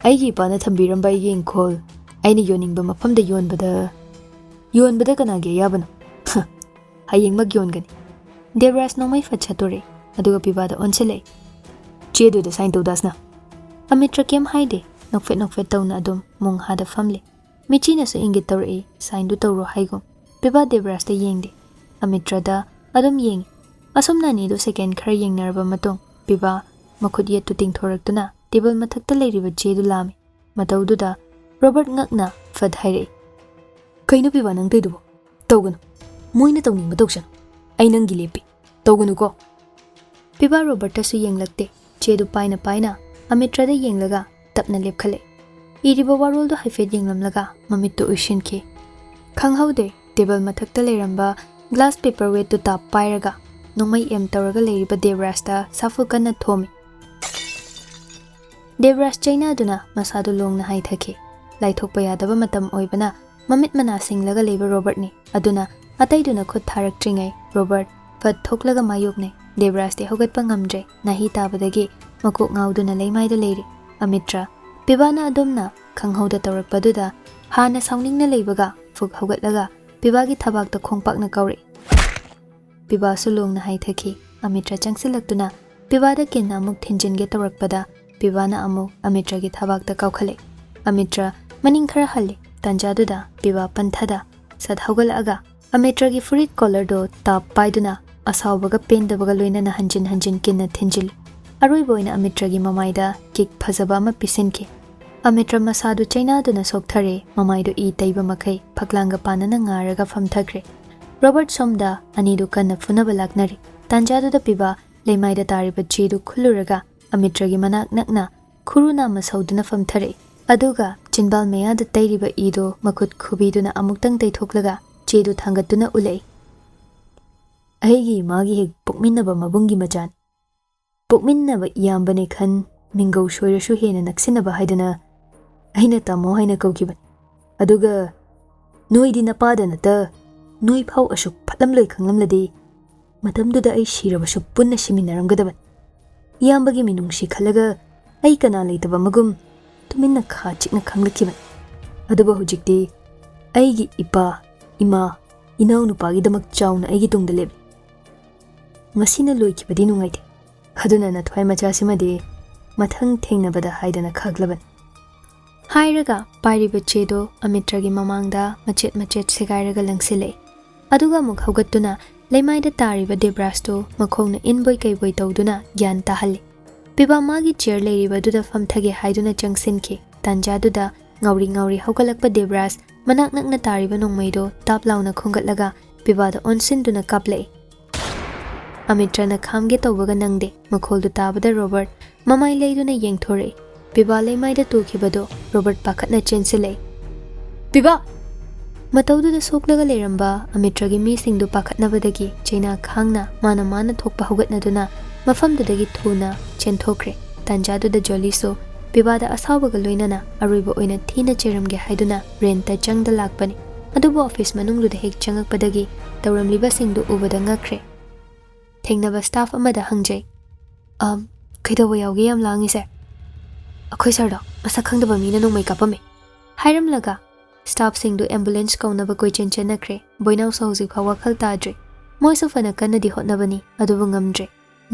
"ꯑꯩꯒꯤ ꯏꯄꯥꯅ ꯊꯝꯕꯤꯔꯝꯕ ꯑꯩꯒꯤ ꯏꯪꯈꯣꯜ ꯑꯩꯅ ꯌꯣꯟꯅꯤꯡꯕ ꯃꯐꯝꯗ ꯌꯣꯟꯕꯗ, ꯌꯣꯟꯕꯗ ꯀꯅꯥꯒꯤ ꯑꯌꯥꯕꯅꯣ? ꯍ, ꯍꯌꯦꯡꯃꯛ ꯌꯣꯟꯒꯅꯤ꯫" ꯗꯦꯕꯔꯥꯖ ꯅꯣꯡꯃꯩ ꯐꯠ ꯁꯠꯇꯣꯔꯛꯏ, ꯑꯗꯨꯒ ꯄꯤꯕꯥꯗ ꯑꯣꯟꯁꯤꯜꯂꯛꯏ꯫ "ꯆꯦꯗꯨꯗ ꯁꯥꯏꯟ ꯇꯧ ꯗꯥꯁꯅꯥ꯫" ꯑꯃꯤꯇ꯭ꯔ ꯀꯩꯝ ꯍꯥꯏꯗꯦ, ꯅꯣꯛꯐꯦꯠ ꯅꯣꯛꯐꯦꯠ ꯇꯧꯅ ꯑꯗꯨꯝ ꯃꯣꯡꯍꯥꯗ ꯐꯝꯂꯤ꯫ ꯃꯤꯆꯤꯅꯁꯨ ꯏꯪꯒꯤꯠ ꯇꯧꯔꯛꯏ, ꯁꯥꯏꯟꯗꯨ ꯇꯧꯔꯣ ꯍꯥꯏꯒꯨꯝ꯫ ꯄꯤꯕꯥ ꯗꯦꯕꯔꯥꯖꯇ ꯌꯦꯡꯗꯦ꯫ ꯑꯃꯤꯇ꯭ꯔꯗ ꯑꯗꯨꯝ ꯌꯦꯡꯉꯤ꯫ ꯑꯁꯨꯝꯅ ꯑꯅꯤꯗꯨ ꯁꯦꯀꯦꯟ ꯈꯔ ꯌꯦꯡꯅꯔꯕ ꯃꯇꯨꯡ, ꯄꯤꯕꯥ ꯃꯈꯨꯠ ꯌꯦꯠꯇꯨ ꯇꯤꯡꯊꯣꯔꯛꯇꯨꯅ ꯇꯦꯕꯜ ꯃꯊꯛꯇ ꯂꯩꯔꯤꯕ ꯆꯦꯗꯨ ꯂꯥꯝꯃꯤ꯫ ꯃꯇꯧꯗꯨꯗ ꯔꯣꯕꯔꯠ ꯉꯛꯅ ꯐꯠ ꯍꯥꯏꯔꯛꯏ, "ꯀꯩꯅꯣ ꯄꯤꯕꯥ ꯅꯪ ꯇꯧꯏꯗꯨꯕꯣ? ꯇꯧꯒꯅꯨ꯫ ꯃꯣꯏꯅ ꯇꯧꯅꯤꯡꯕ ꯇꯧꯁꯅꯨ꯫ ꯑꯩ ꯅꯪꯒꯤ ꯂꯦꯞꯄꯤ꯫ ꯇꯧꯒꯅꯨꯀꯣ꯫" ꯄꯤꯕꯥ ꯔꯣꯕꯔꯠꯇꯁꯨ ꯌꯦꯡꯂꯛꯇꯦ꯫ ꯆꯦꯗꯨ ꯄꯥꯏꯅ ꯄꯥꯏꯅ ꯑꯃꯤꯇ꯭ꯔꯗ ꯌꯦꯡꯂꯒ ꯇꯞꯅ ꯂꯦꯞꯈꯠꯂꯛꯏ꯫ ꯏꯔꯤꯕ ꯋꯥꯔꯣꯜꯗꯨ ꯍꯥꯏꯐꯦꯠ ꯌꯦꯡꯂꯝꯂꯒ ꯃꯃꯤꯠꯇꯨ ꯎꯏꯁꯤꯟꯈꯤ꯫ ꯈꯪꯍꯧꯗꯦ, ꯇꯦꯕꯜ ꯃꯊꯛꯇ ꯂꯩꯔꯝꯕ ꯒ꯭ꯂꯥꯁ ꯄꯦꯄꯔ ꯋꯦꯠꯇꯨ ꯇꯥꯞ ꯄꯥꯏꯔꯒ ꯅꯣꯡꯃꯩ ꯑꯦꯝ ꯇꯧꯔꯒ ꯂꯩꯔꯤꯕ ꯗꯦꯕꯔꯥꯖꯇ ꯁꯥꯐꯨ ꯀꯟꯅ ꯊꯣꯝꯃꯤ꯫ ꯗꯦꯕꯔꯥꯖ ꯆꯩꯅꯥꯗꯨꯅ ꯃꯁꯥꯗꯨ ꯂꯣꯡꯅ ꯍꯥꯏꯊꯈꯤ꯫ ꯂꯥꯏꯊꯣꯛꯄ ꯌꯥꯗꯕ ꯃꯇꯝ ꯑꯣꯏꯕꯅ ꯃꯃꯤꯠ ꯃꯅꯥ ꯁꯤꯡꯂꯒ ꯂꯩꯕ ꯔꯣꯕꯔꯠꯅꯤ꯫ ꯑꯗꯨꯅ ꯑꯇꯩꯗꯨꯅ ꯈꯨꯠ ꯊꯥꯔꯛꯇ꯭ꯔꯤꯉꯩ ꯔꯣꯕꯔꯠ ꯐꯠ ꯊꯣꯛꯂꯒ ꯃꯥꯌꯣꯛꯅꯩ꯫ ꯗꯦꯕꯔꯥꯖꯇꯤ ꯍꯧꯒꯠꯄ ꯉꯝꯗ꯭ꯔꯦ꯫ ꯅꯥꯍꯤ ꯇꯥꯕꯗꯒꯤ ꯃꯀꯣꯛ ꯉꯥꯎꯗꯨꯅ ꯂꯩꯃꯥꯏꯗ ꯂꯩꯔꯤ꯫ ꯑꯃꯤꯇ꯭ꯔ, ꯄꯤꯕꯥꯅ ꯑꯗꯨꯝꯅ ꯈꯪꯍꯧꯗ ꯇꯧꯔꯛꯄꯗꯨꯗ ꯍꯥꯟꯅ ꯁꯥꯎꯅꯤꯡꯅ ꯂꯩꯕꯒ ꯐꯨꯛ ꯍꯧꯒꯠꯂꯒ ꯄꯤꯕꯥꯒꯤ ꯊꯕꯥꯛꯇ ꯈꯣꯡꯄꯥꯛꯅ ꯀꯥꯎꯔꯛꯏ꯫ ꯄꯤꯕꯥꯁꯨ ꯂꯣꯡꯅ ꯍꯥꯏꯊꯈꯤ꯫ ꯑꯃꯤꯇ꯭ꯔ ꯆꯪꯁꯤꯜꯂꯛꯇꯨꯅ ꯄꯤꯕꯥꯗ ꯀꯤꯟꯅ ꯑꯃꯨꯛ ꯊꯤꯟꯖꯤꯟꯒꯦ ꯇꯧꯔꯛꯄꯗ ꯄꯤꯕꯥꯅ ꯑꯃꯨꯛ ꯑꯃꯤꯇ꯭ꯔꯒꯤ ꯊꯕꯥꯛꯇ ꯀꯥꯎꯈꯠꯂꯛꯏ꯫ ꯑꯃꯤꯇ꯭ꯔ ꯃꯅꯤꯡ ꯈꯔ ꯍꯜꯂꯤ꯫ ꯇꯥꯟꯖꯥꯗꯨꯗ ꯄꯤꯕꯥ ꯄꯟꯊꯗ ꯁꯠ ꯍꯧꯒꯠꯂꯛꯑꯒ ꯑꯃꯤꯇ꯭ꯔꯒꯤ ꯐꯨꯔꯤꯠ ꯀꯣꯂꯔꯗꯣ ꯇꯥꯞ ꯄꯥꯏꯗꯨꯅ ꯑꯁꯥꯎꯕꯒ ꯄꯦꯟꯗꯕꯒ ꯂꯣꯏꯅꯅ ꯍꯟꯖꯤꯟ ꯍꯟꯖꯤꯟ ꯀꯤꯟꯅ ꯊꯤꯟꯖꯤꯜꯂꯤ꯫ ꯑꯔꯣꯏꯕ ꯑꯣꯏꯅ ꯑꯃꯤꯇ꯭ꯔꯒꯤ ꯃꯃꯥꯏꯗ ꯀꯤꯛ ꯐꯖꯕ ꯑꯃ ꯄꯤꯁꯤꯟꯈꯤ꯫ ꯑꯃꯤꯇ꯭ꯔ ꯃꯁꯥꯗꯨ ꯆꯩꯅꯥꯗꯨꯅ ꯁꯣꯛꯊꯔꯦ, ꯃꯃꯥꯏꯗꯨ ꯏ ꯇꯩꯕ ꯃꯈꯩ ꯐꯛꯂꯥꯡꯒ ꯄꯥꯟꯅꯅ ꯉꯥꯔꯒ ꯐꯝꯊꯈ꯭ꯔꯦ꯫ ꯔꯣꯕꯔꯠ ꯁꯣꯝꯗ ꯑꯅꯤꯗꯨ ꯀꯟꯅ ꯐꯨꯅꯕ ꯂꯥꯛꯅꯔꯤ꯫ ꯇꯥꯟꯖꯥꯗꯨꯗ ꯄꯤꯕꯥ ꯂꯩꯃꯥꯏꯗ ꯇꯥꯔꯤꯕ ꯆꯦꯗꯨ ꯈꯨꯜꯂꯨꯔꯒ ꯑꯃꯤꯇ꯭ꯔꯒꯤ ꯃꯅꯥꯛ ꯅꯛꯅ ꯈꯨꯔꯨ ꯅꯥꯝꯃ ꯁꯧꯗꯨꯅ ꯐꯝꯊꯔꯛꯏ꯫ ꯑꯗꯨꯒ ꯆꯤꯟꯕꯥꯜ ꯃꯌꯥꯗ ꯇꯩꯔꯤꯕ ꯏꯗꯨ ꯃꯈꯨꯠ ꯈꯨꯕꯤꯗꯨꯅ ꯑꯃꯨꯛꯇꯪ ꯇꯩꯊꯣꯛꯂꯒ ꯆꯦꯗꯨ ꯊꯥꯡꯒꯠꯇꯨꯅ ꯎꯠꯂꯛꯏ꯫ "ꯑꯩꯒꯤ ꯏꯃꯥꯒꯤ ꯍꯦꯛ ꯄꯣꯛꯃꯤꯟꯅꯕ ꯃꯕꯨꯡꯒꯤ ꯃꯆꯥꯅꯤ꯫ ꯄꯣꯛꯃꯤꯟꯅꯕ ꯏꯌꯥꯝꯕꯅꯦ ꯈꯟ ꯃꯤꯡꯒꯧ ꯁꯣꯏꯔꯁꯨ ꯍꯦꯟꯅ ꯅꯛꯁꯤꯟꯅꯕ ꯍꯥꯏꯗꯨꯅ ꯑꯩꯅ ꯇꯥꯃꯣ ꯍꯥꯏꯅ ꯀꯧꯈꯤꯕꯅꯤ꯫ ꯑꯗꯨꯒ ꯅꯣꯏꯗꯤ ꯅꯄꯥꯗ ꯅꯠꯇ ꯅꯣꯏ ꯐꯥꯎ ꯑꯁꯨꯛ ꯐꯠꯂꯝꯂꯣꯏ ꯈꯪꯂꯝꯂꯗꯤ ꯃꯇꯝꯗꯨꯗ ꯑꯩ ꯁꯤꯔꯕꯁꯨ ꯄꯨꯟꯅ ꯁꯤꯃꯤꯟꯅꯔꯝꯒꯗꯕꯅꯤ꯫ ꯏꯌꯥꯝꯕꯒꯤ ꯃꯤꯅꯨꯡꯁꯤ ꯈꯜꯂꯒ ꯑꯩ ꯀꯅꯥ ꯂꯩꯇꯕ ꯑꯃꯒꯨꯝ ꯇꯨꯃꯤꯟꯅ ꯈꯥ ꯆꯤꯛꯅ ꯈꯥꯡꯂꯛꯈꯤꯕꯅꯤ꯫ ꯑꯗꯨꯕꯨ ꯍꯧꯖꯤꯛꯇꯤ ꯑꯩꯒꯤ ꯏꯄꯥ, ꯏꯃꯥ, ꯏꯅꯥꯎꯅꯨꯄꯥꯒꯤꯗꯃꯛ ꯆꯥꯎꯅ ꯑꯩꯒꯤ ꯇꯨꯡꯗ ꯂꯦꯞꯂꯤ꯫ ꯃꯁꯤꯅ ꯂꯣꯏꯈꯤꯕꯗꯤ ꯅꯨꯡꯉꯥꯏꯇꯦ꯫ ꯑꯗꯨꯅ ꯅꯊ꯭ꯋꯥꯏ ꯃꯆꯥꯁꯤꯃꯗꯤ ꯃꯊꯪ ꯊꯦꯡꯅꯕꯗ ꯍꯥꯏꯗꯅ ꯈꯥꯛꯂꯕꯅꯤ꯫" ꯍꯥꯏꯔꯒ ꯄꯥꯏꯔꯤꯕ ꯆꯦꯗꯣ ꯑꯃꯤꯇ꯭ꯔꯒꯤ ꯃꯃꯥꯡꯗ ꯃꯆꯦꯠ ꯃꯆꯦꯠ ꯁꯦꯒꯥꯏꯔꯒ ꯂꯪꯁꯤꯜꯂꯛꯏ꯫ ꯑꯗꯨꯒ ꯑꯃꯨꯛ ꯍꯧꯒꯠꯇꯨꯅ ꯂꯩꯃꯥꯏꯗ ꯇꯥꯔꯤꯕ ꯗꯦꯕ꯭ꯔꯥꯖꯇꯨ ꯃꯈꯣꯡꯅ ꯏꯟꯕꯣꯏ ꯀꯩꯕꯣꯏ ꯇꯧꯗꯨꯅ ꯒ꯭ꯌꯥꯟ ꯇꯥꯍꯜꯂꯤ꯫ ꯄꯤꯕꯥ ꯃꯥꯒꯤ ꯆꯤꯌꯔ ꯂꯩꯔꯤꯕꯗꯨꯗ ꯐꯝꯊꯒꯦ ꯍꯥꯏꯗꯨꯅ ꯆꯪꯁꯤꯟꯈꯤ꯫ ꯇꯥꯟꯖꯥꯗꯨꯗ ꯉꯥꯎꯔꯤ ꯉꯥꯎꯔꯤ ꯍꯧꯒꯠꯂꯛꯄ ꯗꯦꯕ꯭ꯔꯥꯖ ꯃꯅꯥꯛ ꯅꯛꯅ ꯇꯥꯔꯤꯕ ꯅꯣꯡꯃꯩꯗꯣ ꯇꯥꯞ ꯂꯥꯎꯅ ꯈꯣꯡꯒꯠꯂꯒ ꯄꯤꯕꯥꯗ ꯑꯣꯟꯁꯤꯟꯗꯨꯅ ꯀꯥꯞꯂꯛꯏ꯫ ꯑꯃꯤꯇ꯭ꯔꯅ ꯈꯥꯝꯒꯦ ꯇꯧꯕꯒ ꯅꯪꯗꯦ꯫ ꯃꯈꯣꯜꯗꯨ ꯇꯥꯕꯗ ꯔꯣꯕꯔꯠ ꯃꯃꯥꯏ ꯂꯩꯗꯨꯅ ꯌꯦꯡꯊꯣꯔꯛꯏ꯫ ꯄꯤꯕꯥ ꯂꯩꯃꯥꯏꯗ ꯇꯨꯈꯤꯕꯗꯣ ꯔꯣꯕꯔꯠ ꯄꯥꯈꯠꯅ ꯆꯦꯟꯁꯤꯜꯂꯛꯏ꯫ "ꯄꯤꯕꯥ! ꯃꯇꯧꯗꯨꯗ ꯁꯣꯛꯂꯒ ꯂꯩꯔꯝꯕ ꯑꯃꯤꯇ꯭ꯔꯒꯤ ꯃꯤꯁꯤꯡꯗꯨ ꯄꯥꯈꯠꯅꯕꯗꯒꯤ ꯆꯩꯅꯥ ꯈꯥꯡꯅ ꯃꯥꯅ ꯃꯥꯅ ꯊꯣꯛꯄ ꯍꯧꯒꯠꯅꯗꯨꯅ ꯃꯐꯝꯗꯨꯗꯒꯤ ꯊꯨꯅ ꯆꯦꯟꯊꯣꯛꯈ꯭ꯔꯦ꯫ ꯇꯥꯟꯖꯥꯗꯨꯗ ꯖꯣꯂꯤꯁꯨ ꯄꯤꯕꯥꯗ ꯑꯁꯥꯎꯕꯒ ꯂꯣꯏꯅꯅ ꯑꯔꯣꯏꯕ ꯑꯣꯏꯅ ꯊꯤꯅ ꯆꯩꯔꯝꯒꯦ ꯍꯥꯏꯗꯨꯅ ꯔꯦꯟꯇ ꯆꯪꯗ ꯂꯥꯛꯄꯅꯤ꯫ ꯑꯗꯨꯕꯨ ꯑꯣꯐꯤꯁ ꯃꯅꯨꯡꯗꯨꯗ ꯍꯦꯛ ꯆꯪꯉꯛꯄꯗꯒꯤ ꯇꯧꯔꯝꯂꯤꯕꯁꯤꯡꯗꯨ ꯎꯕꯗ ꯉꯛꯈ꯭ꯔꯦ꯫ ꯊꯦꯡꯅꯕ ꯁ꯭ꯇꯥꯐ ꯑꯃꯗ ꯍꯪꯖꯩ, "ꯑꯝ, ꯀꯩꯗꯧꯕ ꯌꯥꯎꯒꯦ ꯌꯥꯝ ꯂꯥꯡꯉꯤꯁꯦ?" "ꯑꯩꯈꯣꯏ ꯁꯥꯔꯗꯣ ꯃꯁꯛ ꯈꯪꯗꯕ ꯃꯤꯅ ꯅꯣꯡꯃꯩ ꯀꯥꯞꯄꯝꯃꯦ" ꯍꯥꯏꯔꯝꯂꯒ ꯁ꯭ꯇꯥꯐꯁꯤꯡꯗꯨ ꯑꯦꯝꯕꯨꯂꯦꯟꯁ ꯀꯧꯅꯕ ꯀꯣꯏꯆꯦꯟ ꯆꯦꯟꯅꯈ꯭ꯔꯦ꯫ ꯕꯣꯏꯅꯥꯎꯁꯨ ꯍꯧꯖꯤꯛ ꯐꯥꯎ ꯋꯥꯈꯜ ꯇꯥꯗ꯭ꯔꯤ꯫ ꯃꯣꯏꯁꯨ ꯐꯅ ꯀꯟꯅꯗꯤ ꯍꯣꯠꯅꯕꯅꯤ, ꯑꯗꯨꯕꯨ ꯉꯝꯗ꯭ꯔꯦ꯫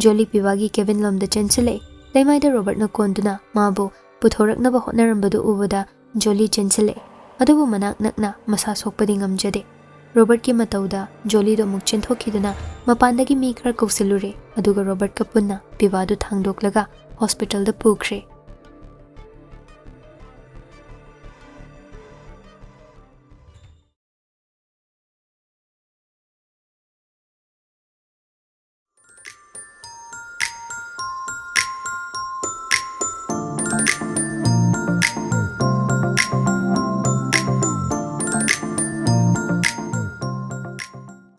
ꯖꯣꯂꯤ ꯄꯤꯕꯥꯒꯤ ꯀꯦꯕꯤꯟ ꯂꯣꯝꯗ ꯆꯦꯟꯁꯤꯜꯂꯛꯏ꯫ ꯂꯩꯃꯥꯏꯗ ꯔꯣꯕꯔꯠꯅ ꯀꯣꯟꯗꯨꯅ ꯃꯥꯕꯨ ꯄꯨꯊꯣꯔꯛꯅꯕ ꯍꯣꯠꯅꯔꯝꯕꯗꯨ ꯎꯕꯗ ꯖꯣꯂꯤ ꯆꯦꯟꯁꯤꯜꯂꯛꯏ꯫ ꯑꯗꯨꯕꯨ ꯃꯅꯥꯛ ꯅꯛꯅ ꯃꯁꯥ ꯁꯣꯛꯄꯗꯤ ꯉꯝꯖꯗꯦ꯫ ꯔꯣꯕꯔꯠꯀꯤ ꯃꯇꯧꯗ ꯖꯣꯂꯤꯗꯣ ꯑꯃꯨꯛ ꯆꯦꯟꯊꯣꯛꯈꯤꯗꯨꯅ ꯃꯄꯥꯟꯗꯒꯤ ꯃꯤ ꯈꯔ ꯀꯧꯁꯤꯜꯂꯨꯔꯦ, ꯑꯗꯨꯒ ꯔꯣꯕꯔꯠꯀ ꯄꯨꯟꯅ ꯄꯤꯕꯥꯗꯨ ꯊꯥꯡꯗꯣꯛꯂꯒ ꯍꯣꯁꯄꯤꯇꯥꯜꯗ ꯄꯨꯈ꯭ꯔꯦ꯫